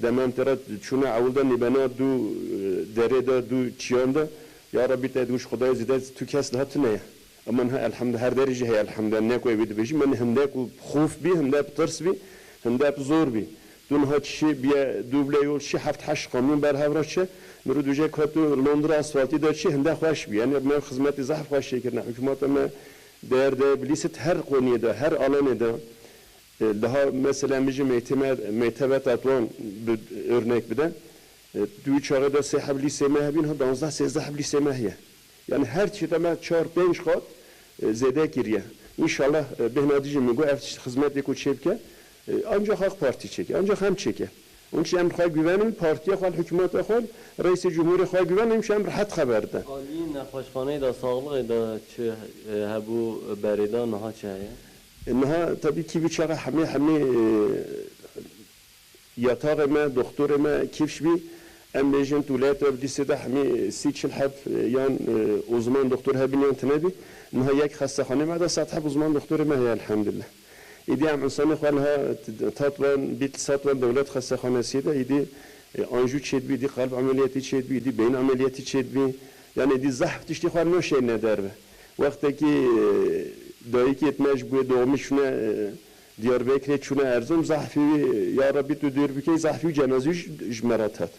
Dema em tê re çûne ewil de nêbena du, e, derê de, du çiyan de. Ya Rabbî te digot, Xwedayê zêde tu kes diha tune ye. Ama niha elhamdulillah her derê jî heye elhamdulillah. Ne ku ewê dibêjî, min hinde ku xof bî, hinde bi tirs bî, hinde bi zor bî. Tu niha çi biye duble yol, çi heft heşt kamyon ber hev re çi. Miro duje ka tu Londra asfaltî de çi, hinde xweş bî. Yani me xizmetî zehf xweş çêkirine. Hikûmeta me derdê Bilîsê her qoniyê de, her alanê de, e, daha mesela em bijî meyteme-, mektebe Tetwan bi örnek bide. E, di wî çaxê de sê heb lîsê me hebîn, ha danzdeh sêzdeh heb lîsê me heye. Yani her çi de me çar pênc qat, e, zêde kiriye. Înşallah, e, bêhna dî jî min got ev xizmetê ku çêbike, e, ancak AK Partî çêke, ancak em çêke. Onun için em xwe güvenin, partiya xwe, hikûmeta xwe, reîsê cumhurê xwe güvenin, em rehet xeber de. Aliyê nexweşxaneyê de, saxlixê de çi, e, hebû berê de, niha çi heye? E, niha tabii ki vî çaxa hemê, hemê, e, yataxê me, doktorê me kifş bî. Em bêjin tu lê te dîsê de hemî sî çil heb, e, yan, e, uzman doktor hebin yan tine bî. Niha yek xestexanê me de sed heb uzman doktorê me heye elhamdülillah. Îdî em însanê xwe niha t-, Tatvan, Bîtlîs Tatvan dewlet xestexanesiyê de îdî, e, anjû çêdibî, îdî qalb emeliyatî çêdibî, îdî beyin emeliyatî çêdibî. Yani îdî zehf tiştî xwe naşêne derve. Wextekî, e, dayikê me ji bo doğumî çûne, e, Diyarbekirê çûne Erzurum, zehfî wî, ya Rabbî tu dûr bikey, zehfî wî cenazî ji, ji me re tet.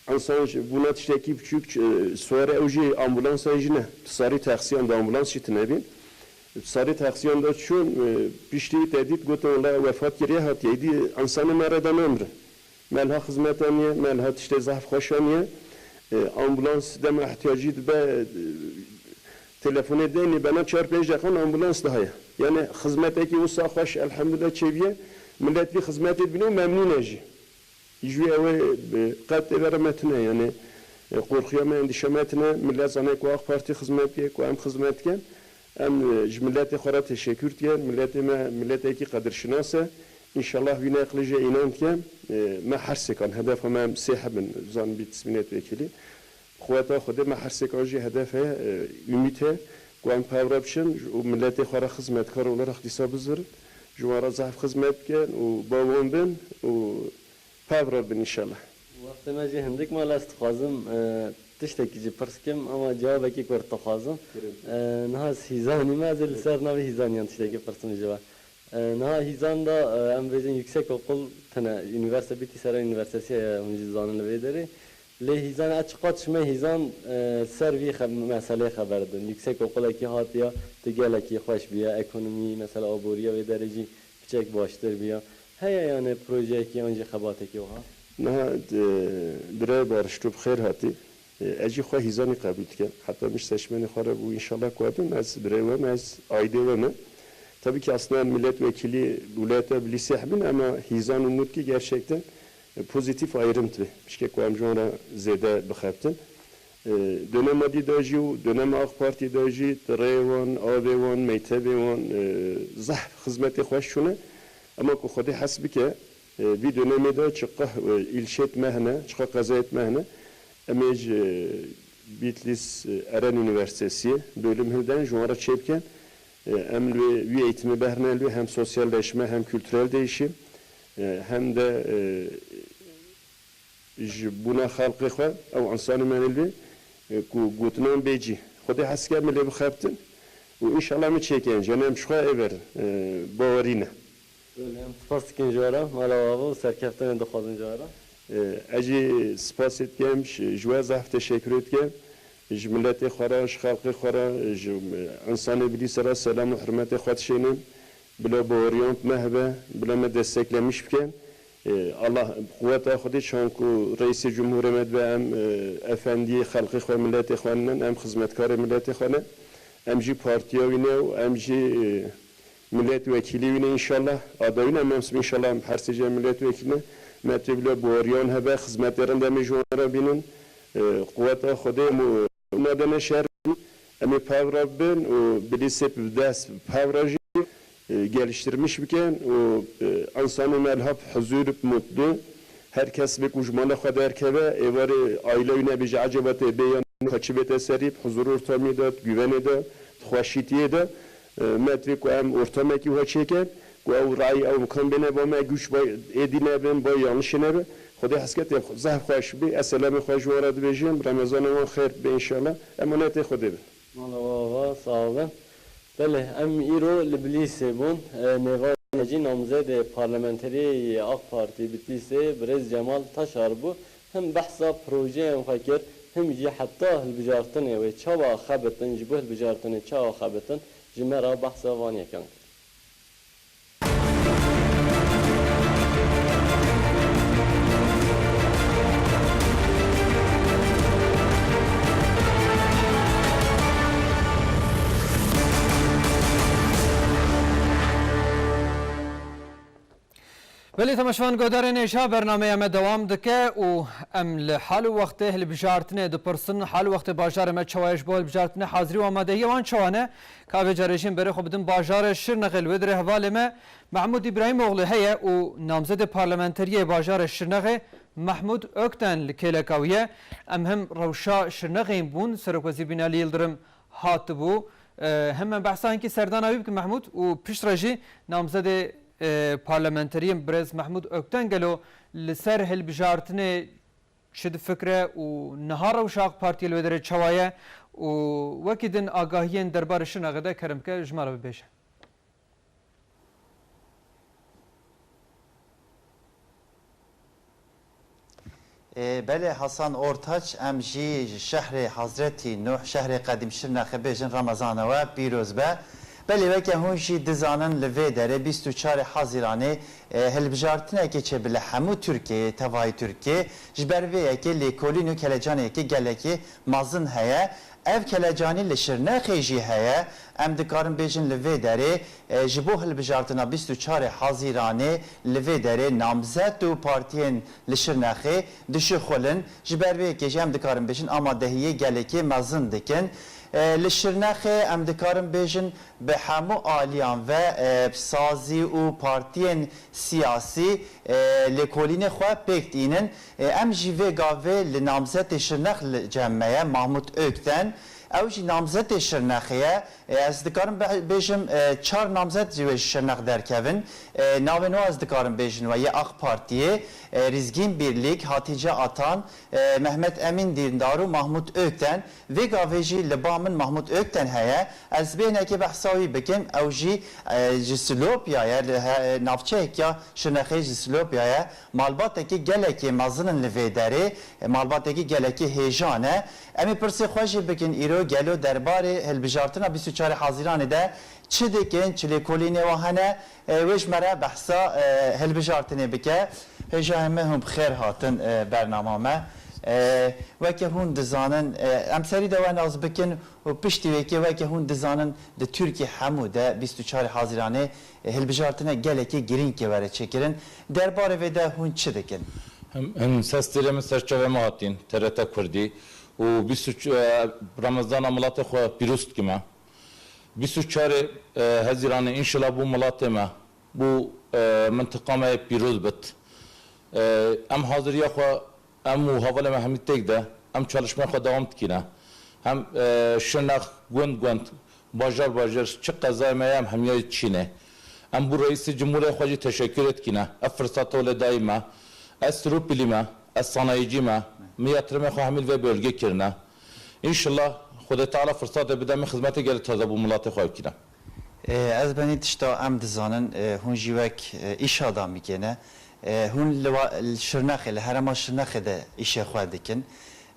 Însan ji, bûna tiştekî biçûk, e, suwarê ew jî ambulansa jî ne. Sarî taksiyan de ambulans jî tine bîn. Sarî taksiyan de çûn, e, piştî wî te dît, gotin, "Wela wefat kiriye hatiye." Îdî însanê me re de namirin. Me liha xizmeta niye, me liha tiştê zehf xweşa niye. E, ambulans dema ihtiyacî dibe, e, telefonê de nêbena çar pênc deqan ambulans de heye. Yani xizmetekî wisa xweş elhamdülillah çêbiye. Millet vî xizmetê dibîne û memnûn e jî. Ji wî ew ê, e, qet ê vera me tune, yani, e, qorxiya me, endîşa me tune. Millet zane ku AK Partî xizmet dike, ku em xizmet dikin. Em, e, ji miletê xwe re teşekkür dikin. Miletê me miletekî qedirşinas e. Înşallah wî neqlê jê înan dikin. E, me her sêkan, hedefa me em sê hebin, zan bît mîletvekilî. Quweta Xwedê me her sêkan jî hedef heye, e, ümît heye ku em pevra biçin û miletê xwe re xizmetkar olarak dîsa bizirin. Ji wan re zehf xizmet bikin û ba wan bin û pevra bin înşallah. Wextê me jî hindik mal, ez dixwazim, e, tiştekî jî pirs kim, ama cewabekî kurt dixwazim. E, niha ez hîzanî me, ez ê li ser navê hîzaniyan tiştekî pirsim ji we. E, niha hîzan de, e, em bêjin yüksek okul tine, üniversite, Bitlis Eren Üniversitesi heye, hûn jî dizanin li vê derê. Lê hîzan, ez çiqas çime hîzan, e, ser vî xe-, meseleyê xeber din. Yüksek okulekî hatiya, tu gelekî xweş bûye, ekonomî, mesela aboriya vê derê jî piçek baştir bûye. Heye yani projeyekî an jî xebatekî wiha? Niha, e, birayê Barış, tu bi xêr hatî. E, ez jî xwe hîzanî qebûl dikim. Heta min ji seçmenê xwe re bû, înşallah ku hebin, ez birayê we me, ez aîdê we me. Tabii ki aslında milletvekili, wîlayeta Bilîsê hebin, ama hîzan û Mûtkî gerçekten, e, pozitif ayrım dibe. Pişke ku em ji wan re zêde bixebtin. E, dönema dî de jî û dönema AK Partî de jî di rê wan, avê wan, mektebê wan, e, zehf xizmetê xweş çûne. Ama ku Xwedê hes bike, E, vî dönemê de çiqa, e, îlçeyêt me hene, çiqa qezayêt me hene. Em ê ji Bitlis, e, Eren Üniversitesi bölüm hilden ji wan re çêbikin. E, em li wê wî eğitimi berne li wê hem sosyalleşme hem kültürel değişim, e, hem de, e, ji bûna xelqê xwe ew însanê me li wê, e, ku gotinan bê cî. Xwedê hez ke em lê bixebtin û înşallah em çêkin. Cenem ji xwe ê verin. E, bawerî ne. Belê, em spas dikin ji we re. Mala we ava û serkeftinê dixwazin ji we re. E, ez jî spasê dikim, ji, ji we zehf teşekkür dikim. Ji miletê xwe re, ji xelqê xwe re, ji, e, însanê Bilîsê re selam û hurmetê xwe dişênim. Bila baweriyan me hebe, bila me desteklemiş bikin. E, Allah quweta Xwedê çan ku Reîsê Cumhurê me dibe em, e, efendiyê xelqê xwe, miletê xwe nin, em xizmetkarê miletê xwe ne. Em jî partiya wî ne û em jî, e, Millet wekîlî wî ne înşallah. Adayî ne, em em înşallah her sê cem millet wekîlî ne. Me tê bila baweriyan hebe, xizmetê rind em ê ji wan re bînin. E, quweta Xwedê em û ma de ne şer bî. Em ê pevra bibin û Bilîsê bi dest pevra jî, e, geliştirmiş bikin û, e, însanê me li hap huzur bi mutlu. Her kes bê ku ji mala xwe derkeve, êvarê aîle wî nebêje ecaba tê bê yan xwe çi bête serî, bi huzur ortamî de, di güvenê de, di xweşîtiyê de, e, me divê ku em ortamekî wiha çêkin, ku ew rayî, ew imkan bêne ba me, güç ba, êdî nebin, ba yanlişê nebe. Xwedê hesketê zehf xweş bî, ez selamê xwe ji wan re dibêjim, Remezana wan xêr bibe înşallah, emanetê Xwedê bin. Mala we ava, sağ olun. Belê, em îro li Bilîsê bûn. E, nêva me jî namzedê parlamenteriyê yê AK Partî Bitlîsê birêz Cemal Taşar bû. Him behsa projeyên xwe kir, him jî heta hilbijartinê wê çawa xebitin, ji bo hilbijartinê çawa xebitin, ji me re behsa van yekan kir. Belê temaşevan, guhdarên hêja, bernameya me dewam dike û em li hal û wextê hilbijartinê dipirsin, hal û wextê bajarê me çawa ye, ji bo hilbijartinê hazirî û amadehiyê wan çawa ne? Ka vê carê jî em berê xwe bidin bajarê Şirnexê, li wê derê hevalê me Mehmûd Îbrahîmoğlu heye û namzedê parlamenteriyê bajarê Şirnexê Mehmûd Ökten li kêleka wî ye. Em him rewşa Şirnexê bûn, Serokwezîr Binalî Yildirim hatibû. E, him em behsa hinkî serdana wî bikin Mehmûd û piştre jî namzedê, e, parlamenteriyê birêz Mehmûd Ökten gelo li ser hilbijartinê çi difikire û niha rewşa AK Partiyê li wê derê çawa ye û wekî din agahiyên derbarê Şirnexê de kerem ke ji me re bibêje. Ê, belê Hasan Ortaç, em jî ji şehrê Hazretî Nuh, şehrê qedîm Şirnexê bêjin Remezana we pîroz be. Belê weke hûn jî dizanin li vê derê bîst û çarê Hazîranê, e, hilbijartinekê çêbi li hemû Tirkiyeyê, tevayî Tirkiyê, ji ber vê yekê lêkolîn û kelecanê yekê gelekê mezin heye. Ev kelecanî li Şirnexê jî heye. Em dikarin bêjin li vê derê, e, ji bo hilbijartina bîst û çarê Hazîranê li vê derê namzet û partiyên li Şirnexê dişixulin. Ji ber vê yekê jî em dikarin bêjin amadehiyê gelekê mezin dikin. E, li Şirnexê em dikarin bêjin bi hemû aliyan ve, e, sazî û partiyên siyasî, e, lêkolînê xwe pêk dînin. E, em jî vê gavê li namzetê Şirnex li cem me ye, Mahmut Ökten. Ew jî namzetê Şirnexê ye. E, ez dikarim be-, bêjim, e, çar namzet jî wê ji Şirnex derkevin. E, navên wan ez dikarim bêjin we yê AK Partiyê, e, Rîzgîn Birlîk, Hatîce Atan, e, Mehmet Emîn Dîndar û Mahmut Ökten. Vê gavê jî li ba min Mahmut Ökten heye. Ez bê hinekê behsa wî bikim. Ew jî, e, ji Silopya ye, li he-, navçeyek ya Şirnexê ji Silopya ye. Malbatekî gelekî mezin in li vê derê. E, malbatekî gelekî hêja ne. Em ê pirsê xwe jî bikin îro, gelo derbarê hilbijartina bîst û çarê Hazîranê de çi dikin, çi lêkolînê wan hene? E, wê ji me re behsa, e, hilbijartinê bike. Hêjayê me, hûn bi xêr hatin, e, bernama me. E, weke hûn dizanin, e, em serî de we nas bikin û piştî wê yekê weke hûn dizanin di Tirkî hemû de bîst û çarê Hazîranê, e, hilbijartine gelekî girîng kê were çêkirin. Derbarê vê de hûn çi dikin? Em, em sestêrê min ser çavê me hatîn, T R T Kurdî û bîst û çar, e, Remezana miletê xwe pîroz dikime. Bîst û çarê, e, Hezîranê înşela bû miletê me, bû, e, mintiqa me yê pîroz bit. E, em haziriya xwe, em û hevalê me hemî têk de, em çalışmaya xwe dewam dikîne. Hem, e, Şirnex gund gund, bajar bajar, çi qezayê me ye, em hemiya diçîne. Em bo Reîsê Cumhurê xwe jî teşekkür dikîne. Ev firseta wê dayî me. Ez sirûpilî me, ez sanayîcî me. Min yatırımê xwe hemî li vê bölgê kirine. Înşillah Xwedê Teala firsatê bide min xizmetê gelê taze bo miletê xwe bikîne. E, ez benî tişta em dizanin, e, hûn jî wek, e, îşadamîkê ne. E, hûn li wa-, li Şirnexê, li herêma Şirnexê de îşê xwe dikin.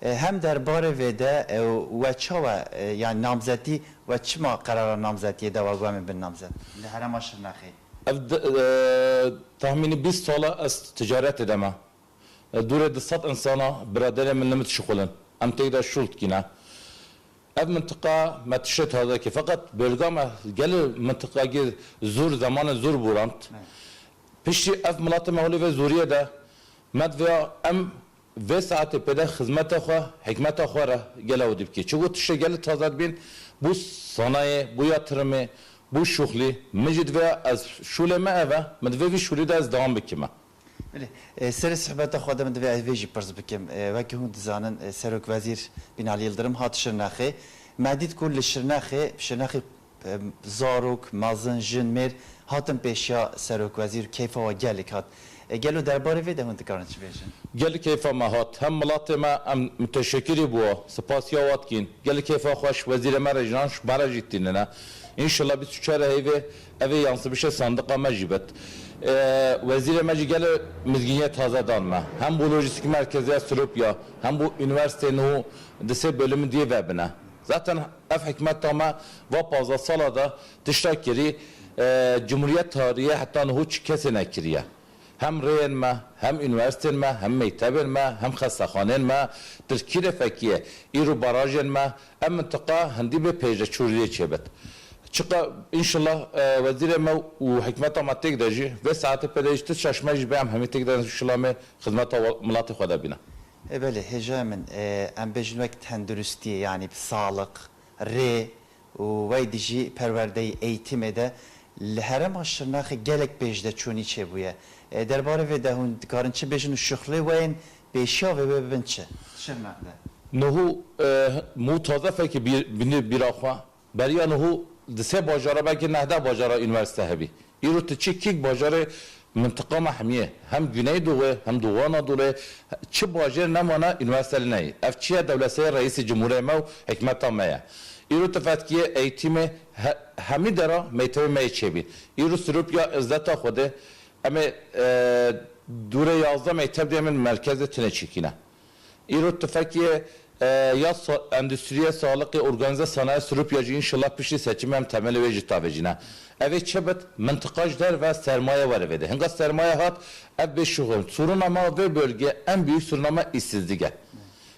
E, hem derbarê vê de, e, we çawa, e, yani namzetî, we çima qerara namzetiyê da we got em ê bin namzet? Li herêma Şirnexê. Ev di, e, tahmînî bîst sala ez ticaretê de me. E, dûrê du sed insana, biraderê min li min dişixulin. Em têk de şûl dikîne. Ev mintiqa me tiştê taze kir. Feqet bölga me gelê mintiqagî zor, zemanê zor borand. Evet. Piştî ev miletê me holê vê zoriyê de me divêya em vê saetê pê de xizmeta xwe, hikmeta xwe re gele û dî bikî. Çiku tiştê gelê taze dibîn, bo sanayê, bo yatırımê, bo şuxlî, min jî divêya ez şûlê me ev e, min divê vî şûlî de ez dewam bikime. Belê. E, serê sohbeta xwe de min divê ez vê jî pirs bikim. E, wekî hûn dizanin, e, Serok Wezîr Binali Yildirim hat Şirnexê. Me dît ku li Şirnexê, Şirnexê, e, zarok, mezin, jin, mêr hatin pêşiya Serok Wezîr, keyfa we gelek hat. E, gelo derbarê vê de hûn dikarin çi bêjin? Gelek keyfa me hat. Hem miletê me em muteşekirî bo we, sipasiya we dikîn. Gelek keyfa xweş, wezîrê me re jî nan, ji me re jî tînine. Înşallah bîst û çar heyvê evê yansıbişê sandıqa me jî bit. E, wezîrê me jî gelê mizgîniyê taze dan me. Hem bo lojîstîk merkezê ya Silopya, hem bo unîversîteyê niho di sê bölümî diyê vebine. Zaten ev hikmeta me va pazdeh sala de tişta kirî, e, cumhuriyet tarihê heta niho çi kesê nekiriye. Hem rêyên me, hem unîversîteyên me, hem mektebên me, hem xestexaneyên me, tirkî de fekiye. Îro barajên me, ev mintiqa hindî bê pêşdeçûriyê çêbit. Çiqa, înşallah, e, wezîrê me û hikmeta me têk de jî, vê saetê pê de jî ti şaş me jî bê em hemî têk de înşallah em ê xizmeta wa-, miletê xwe de bîne. E, belê, hêjayê min, e, em bêjin wek tenduristiyê, yanî sağlık, rê, û wey dijî perwerdeyî, eğitimê de li herêma Şirnexê gelek pêşdeçûnî çêbûye. E, derbarê vê de hûn dikarin çi bêjin û şixulê we yên pêşiya vê wê bibin çi? Şirnex de. Niho, e, mû taze fekî bîr, binî bîra xwe. Beriya niho di sê bajara belkî nehdeh bajara unîversîte hebî. Îro tu çi kîk bajarê mintiqa me hemiyê, hem Güneydoğu, hem Doğu Anadolu, çi bajêr nemane unîversîte li neyê. Ev çi ye, dewleseyê reîsê cumhurê me û hikmeta me ye. Îro tu fetkiyê eğitimê he-, hemî dera mektebê me yê çêbî. Îro Silopya îzzeta Xwedê, em ê, e, dûrê yazdeh mekteb dê min merkezê tune çêkîne. Îro tifekê, e, ya sa-, endûstriyê sağlıkê, organîze sanaye Silopya jî înşallah piştî seçimê em temelê wê jî tavêjîne. Ev ê çi bit? Mintiqa ji derve sermaye were vê de. Hinga sermaye hat, ev bê şuxul. Soruna me vê bölgê, en büyük soruna me îşsizlik e.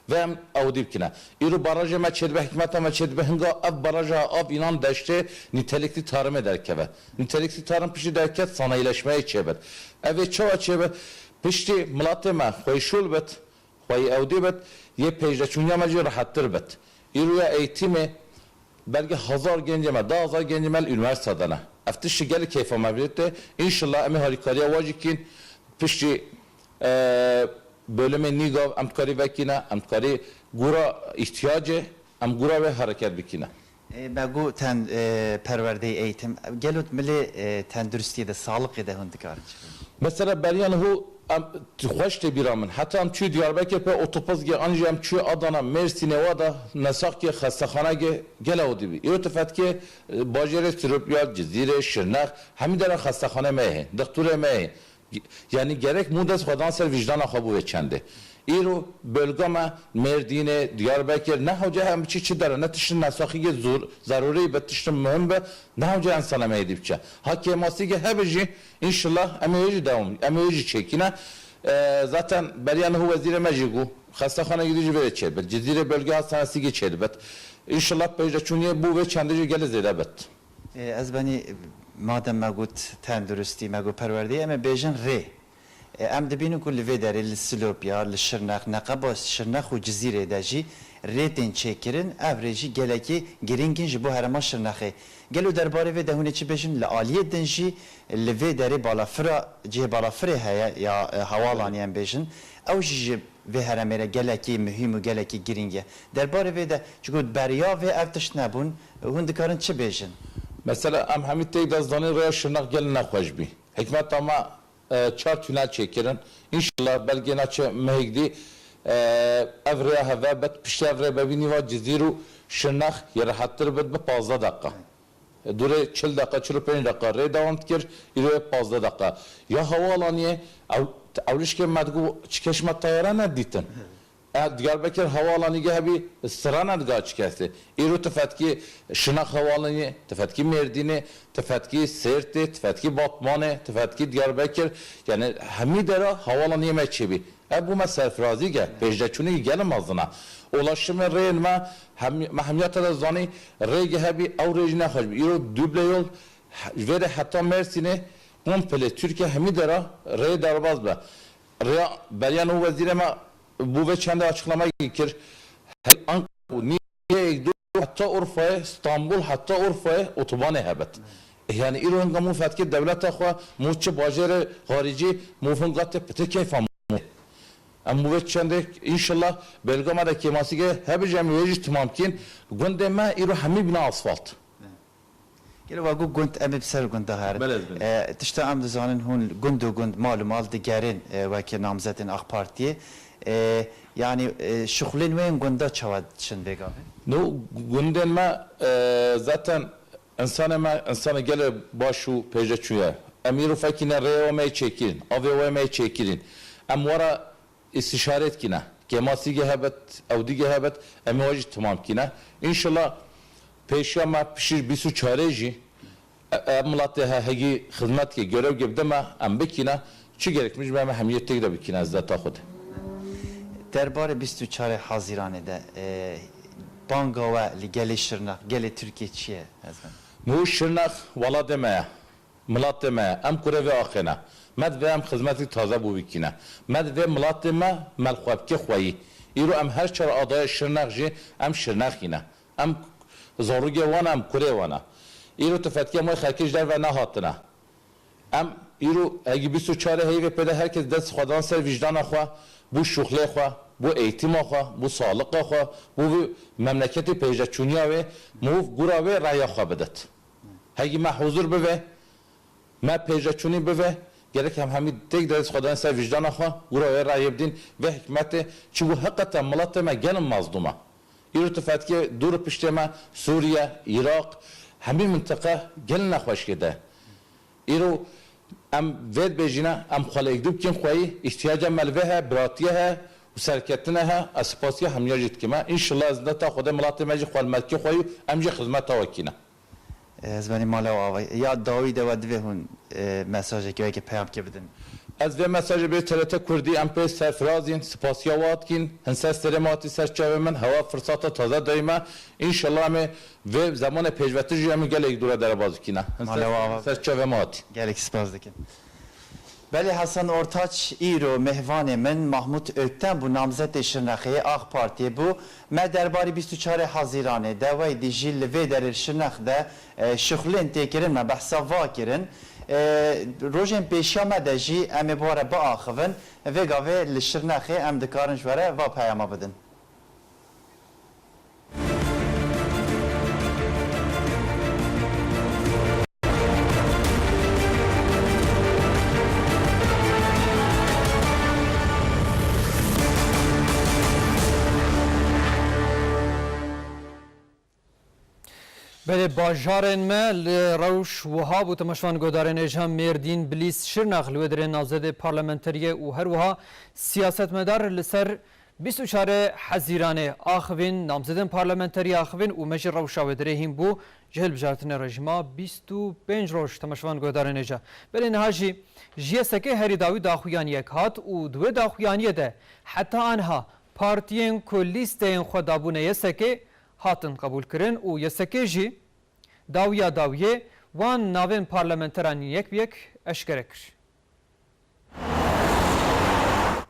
Ve em ew dî bikine. Îro barajê me çêdibe, hikmeta me çêdibe. Hinga ev baraja av înan deştê nitelikli tarımê derkeve. Nitelikli tarım piştî derket, sanayileşmeyê çêbit. Ev ê çawa çêbit? Piştî miletê me xweyşûl bit. Xweyî ew dê bit, yê pêşdeçûniya me jî rehettir bit. Îro ya eğitimê belkî hezar gencê me, deh hezar gencê me li unîversîte de ne. Ev tiştî gelek keyfa me vê tê. Înşallah em ê harîkariya wa jî kîn piştî, e, bölümê NİGAV em dikarî vekîne, em dikarî gora îhtiyacê, em gora wê hereket bikîne. E, me got ten, e, perwerdeyê, eğitim. Gelo milê, e, tenduristiyê de, sağlıkê de hûn dikarin çi bikin? Mesela beriya niho em xweş tê bîra min. Heta em çûyê Diyarbekir pê otobus ge, an jî em çûyê Adana, Mêrsînê wa da nesaxkê xestexanegê gele o dibî. Îro tu fetkê, e, bajêrê Sirûpya, Cizîrê, Şirnex, hemî dera xestexanê me hê, dixtûrê me hê. Yanî gerek mû dest xwe dan ser vîjdana xwe bo vê çendê. Îro bölga me Mêrdînê, Diyarbekir, ne hewce em biçî çi dere, ne tiştin nesaxî ge zor, zerûrî be, tiştin muhim be, ne hewce ensana me êdî biçe. Ha kêmasî ge hebe jî, înşillah em ê wê jî dewam, em ê wê jî çêkîne. E, zaten beriya niho wezîrê me jî got, xestexanegî dî jî vê çêbit. Cizîrê bölge hastanesi ge çêdibit. Înşillah pêşdeçûniyê bo vê çendê jî gelê zêde bit. E, ez benî madem me got tenduristî, me got perwerdeyî, em ê bêjin rê. E, em dibînin ku li vê derê, li Silopya, li Şirnex, neqeba Şirnex û Cizîrê de jî Rê tên çêkirin, ev rê jî gelekî girîng in ji bo herêma Şirnexê. Gelo derbarê vê de hûn ê çi bêjin? Li aliyê din jî li vê derê balafira, cihê balafirê heye ya, e, hewalanî em bêjin. Ew jî ji vê herêmê re gelekî muhîm û gelekî girîng e. Derbarê vê de, çiku beriya vê ev tişt nebûn, hûn dikarin çi bêjin? Mesela em hemî têk de zanîn rêya Şirnex gelek nexweş bî. Hikmeta me e, çar tünel çêkirin. Înşallah belkî naçe mehek dî, e, ev rêya heve bet piştî ev rê bebî nîva Cizîr û Şirnex yê rehettir bit bi pazdeh deqa. E, dûrê çil deqa, çil û pênc deqa rê dewam dikir, îro yê pazdeh deqa. Ya hewalaniyê, ew, ewlişkê me digo çikeş me tayare nedîtin. E, Diyarbekir hewalanî ge hebî sirana diga çi kesê. Îro tu fetkî Şirnex hewalanî, tu fetkî Mêrdînê, tu fetkî Sêrtê, tu fetkî Batmanê, tu fetkî Diyarbekir. Yani hemî dera hewalaniyê me çêbî. Ev bû me serfirazî ge, pêşdeçûnî gelê mezin e. Ulaşimê rêyên me, hem, me hemiya te de zanî, rê ge hebî, ew rê jî nexweş bî. Îro duble yol, he-, ji vê re heta Mersînê, komple Tirkiye hemî dera rê derbaz be. Rêya beriya nû wezîrê me bû vê çendê açıklamayekî kir. Hey Ankara û Nîyê êk du heta Urfayê, Stanbul heta Urfayê otobanê hebit. Yani îro hinga mû fetkê dewleta xwe, mû çi bajêrê xaricî, mû hinga tê pitê keyfa mû. Em mû vê çendê înşallah belga me de kêmasî ge hebijî em wê jî timam kîn. Gundê me îro hemî bîne asfalt. Gelo va got gund, em ê bi ser gunda herin. Belê, belê. E, tişta em dizanin hûn gund û gund, mal û mal digerin, e, weke namzetên AK Partiyê. E, yani, e, şixulên wê yên gunda çawa diçin vê gavê? No, gundên me, e, zaten insanê me, insanê gelê baş û pêşdeçû ye. Em îro fekîne rêya me yê çêkirin, avê we me yê çêkirin. Em wara îstîşare dikîne. Kêmasî ge hebit, ewdî ge hebit, em ê wa jî timam kîne. Înşallah pêşiya me piştî bîst û çarê jî, e, e, miletê he hegî xizmet ke görev ge bide me, em bikîne. Çi gerekmiş be me hemiyê têk de bikîne, ez deta xwe de. Derbarê bîst û çarê Hezîranê de, e, banga we li gelê Şirnex, gelê Tirkiye çi ye? Ez ben. Nû Şirnex welatê me ye. Milatê me, em kurê vê axê ne. Me divê em xizmetî taze bo bikîne. Me divê milatê me melxwebkê xweyî. Îro em her çar adayê Şirnex jî em Şirnexî ne. Em zarûgê wan e, em kurê wan e. Îro tu fetkê em wê xelkê ji derve nehatine. Em îro hegî bîst û çarê heyvê pê de her kes dest xwe dan ser vîcdana xwe, bo şuxlê xwe, bo eğitîma xwe, bo saliqa xwe, bo vî memleketê pêşdeçûniya wê, mûv gura wê raya xwe bidit. Hegî me huzur bive, me pêşdeçûnî bive, gerek em hemî têk de dest xwe dan ser vîcdana xwe, gura wê rayê bidîn, vê hikmetê, çi bû heqeten miletê me gelin mazlûm e. Îro tu fetkê dûr û piştê me, Sûriye, Iraq, hemî mintiqe gelin nexweşkê de. Îro em vê dibêjîne, em xwe li êkdû bikîn xweyî, îhtiyaca me li vê he, biratiye he û serketine he, ez spasiya hemiya jî dikime. Înşallah ez deta Xwedê miletê me jî xwe li melkê xweyî û em jî xizmeta we kîne. Ez benî mala we avayî. Ya dawî de we divê hûn, e, mesajekê weke peyamkê bidin. Ez vê mesajê bê T R T Kurdî em pê serfirazîn, spasiya we dikîn. Hin ser serê me hatî ser çavê min, hewa firsata taze dayî me. Înşallah em ê vê zemanê pêşvetir jî em ê gelek dûre derebaz bikîne. Hin ser, mala we ava, ser çavê me hatî. Gelek spas dikin. Belê Hasan Ortaç îro mêvanê min Mahmut Ökten bû, namzetê Şirnexê yê AK Partiyê bû. Me derbarî bîst û çarê Hezîranê de wey dî jî li vê derê Şirnex de, e, şixulên tê kirin me behsa va kirin. E, rojên pêşiya me de jî em ê bi we re biaxivin. Vê gavê li Şirnexê em dikarin ji we re va peyama bidin. Belê, bajarên me li rewş wiha bû. Temaşevan, guhdarên hêja Mêrdîn, Bilîs, Şirnex li wê derê namzedê parlamenteriyê û her wiha siyasetmedar li ser bîst û çarê Hezîranê axivîn, namzedên parlamenterî axivîn û me jî rewşa wê derê hîn bû ji hilbijartinê re jî ma bîst û pênc roj. Temaşevan, guhdarên hêja. Belê niha jî ji YSKê herî dawî daxuyaniyek hat û di wê daxuyaniyê de heta aniha partiyên ku lîsteyên xwe dabûne YSKê hatin qebûlkirin û YSKê jî dawiya dawiyê wan navên parlamenteran yek bi yek eşkere kir.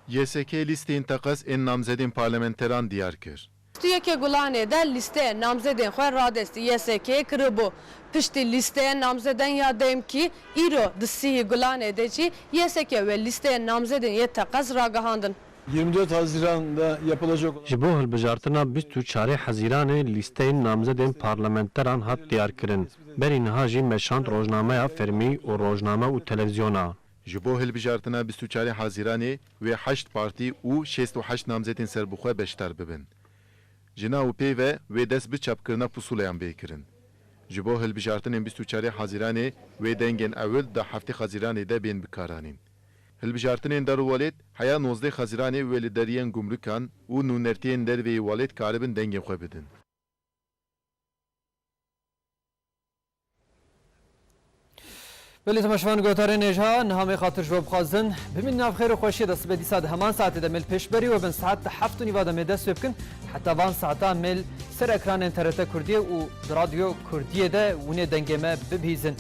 YSK lîsteyên teqez ên namzedên parlamenteran diyar kir. Yekê Gulanê de lîsteya namzedên xwe radestî Y S K kiribû. Piştî lîsteya namzedên ya demkî, îro di sîhî Gulanê de jî Y S K wê lîsteya namzedên yê teqez ragihandin. Yirmi dört Haziran'da yapılacak olan Ji bo hilbijartina bîst û çarê Hezîranê lîsteyên namzedên parlamenteran hat diyarkirin. Berî niha jî meşand rojnameya fermî û rojname û televîzyona. Ji bo hilbijartina bîst û çarê Haziranê wê heşt partî û şêst û heşt namzetên serbixwe beşdar bibin. Ji nav û pê ve wê dest bi çapkirina pusûleyan bê kirin. Ji bo hilbijartinên bîst û çarê Haziranê wê dengên ewil di heftê Haziranê de bên bikaranîn. Hilbijartinên dar û welêt heya nozdeh Haziranê wê li deriyên gumrûkan û nûnertiyên derveyî welêt karibin dengên xwe bidin. Belê temaşevan, gotarên êja niha mê xatir ji we bixwazin. Bimîn nav xêr û xweşiyê de, sibê dîsa di heman saetê de mê li pêşberî we bin, saet di heft û nîva de mê dest pê bikin. Heta van saeta mê li ser ekranên T R T Kurdiyê û di Radyo Kurdiyê de winê dengê me bibihîzin.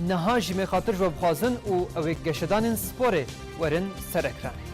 Niha jî mê xatir ji we bixwazin û ew ê geşedanên sporê werin ser ekranê.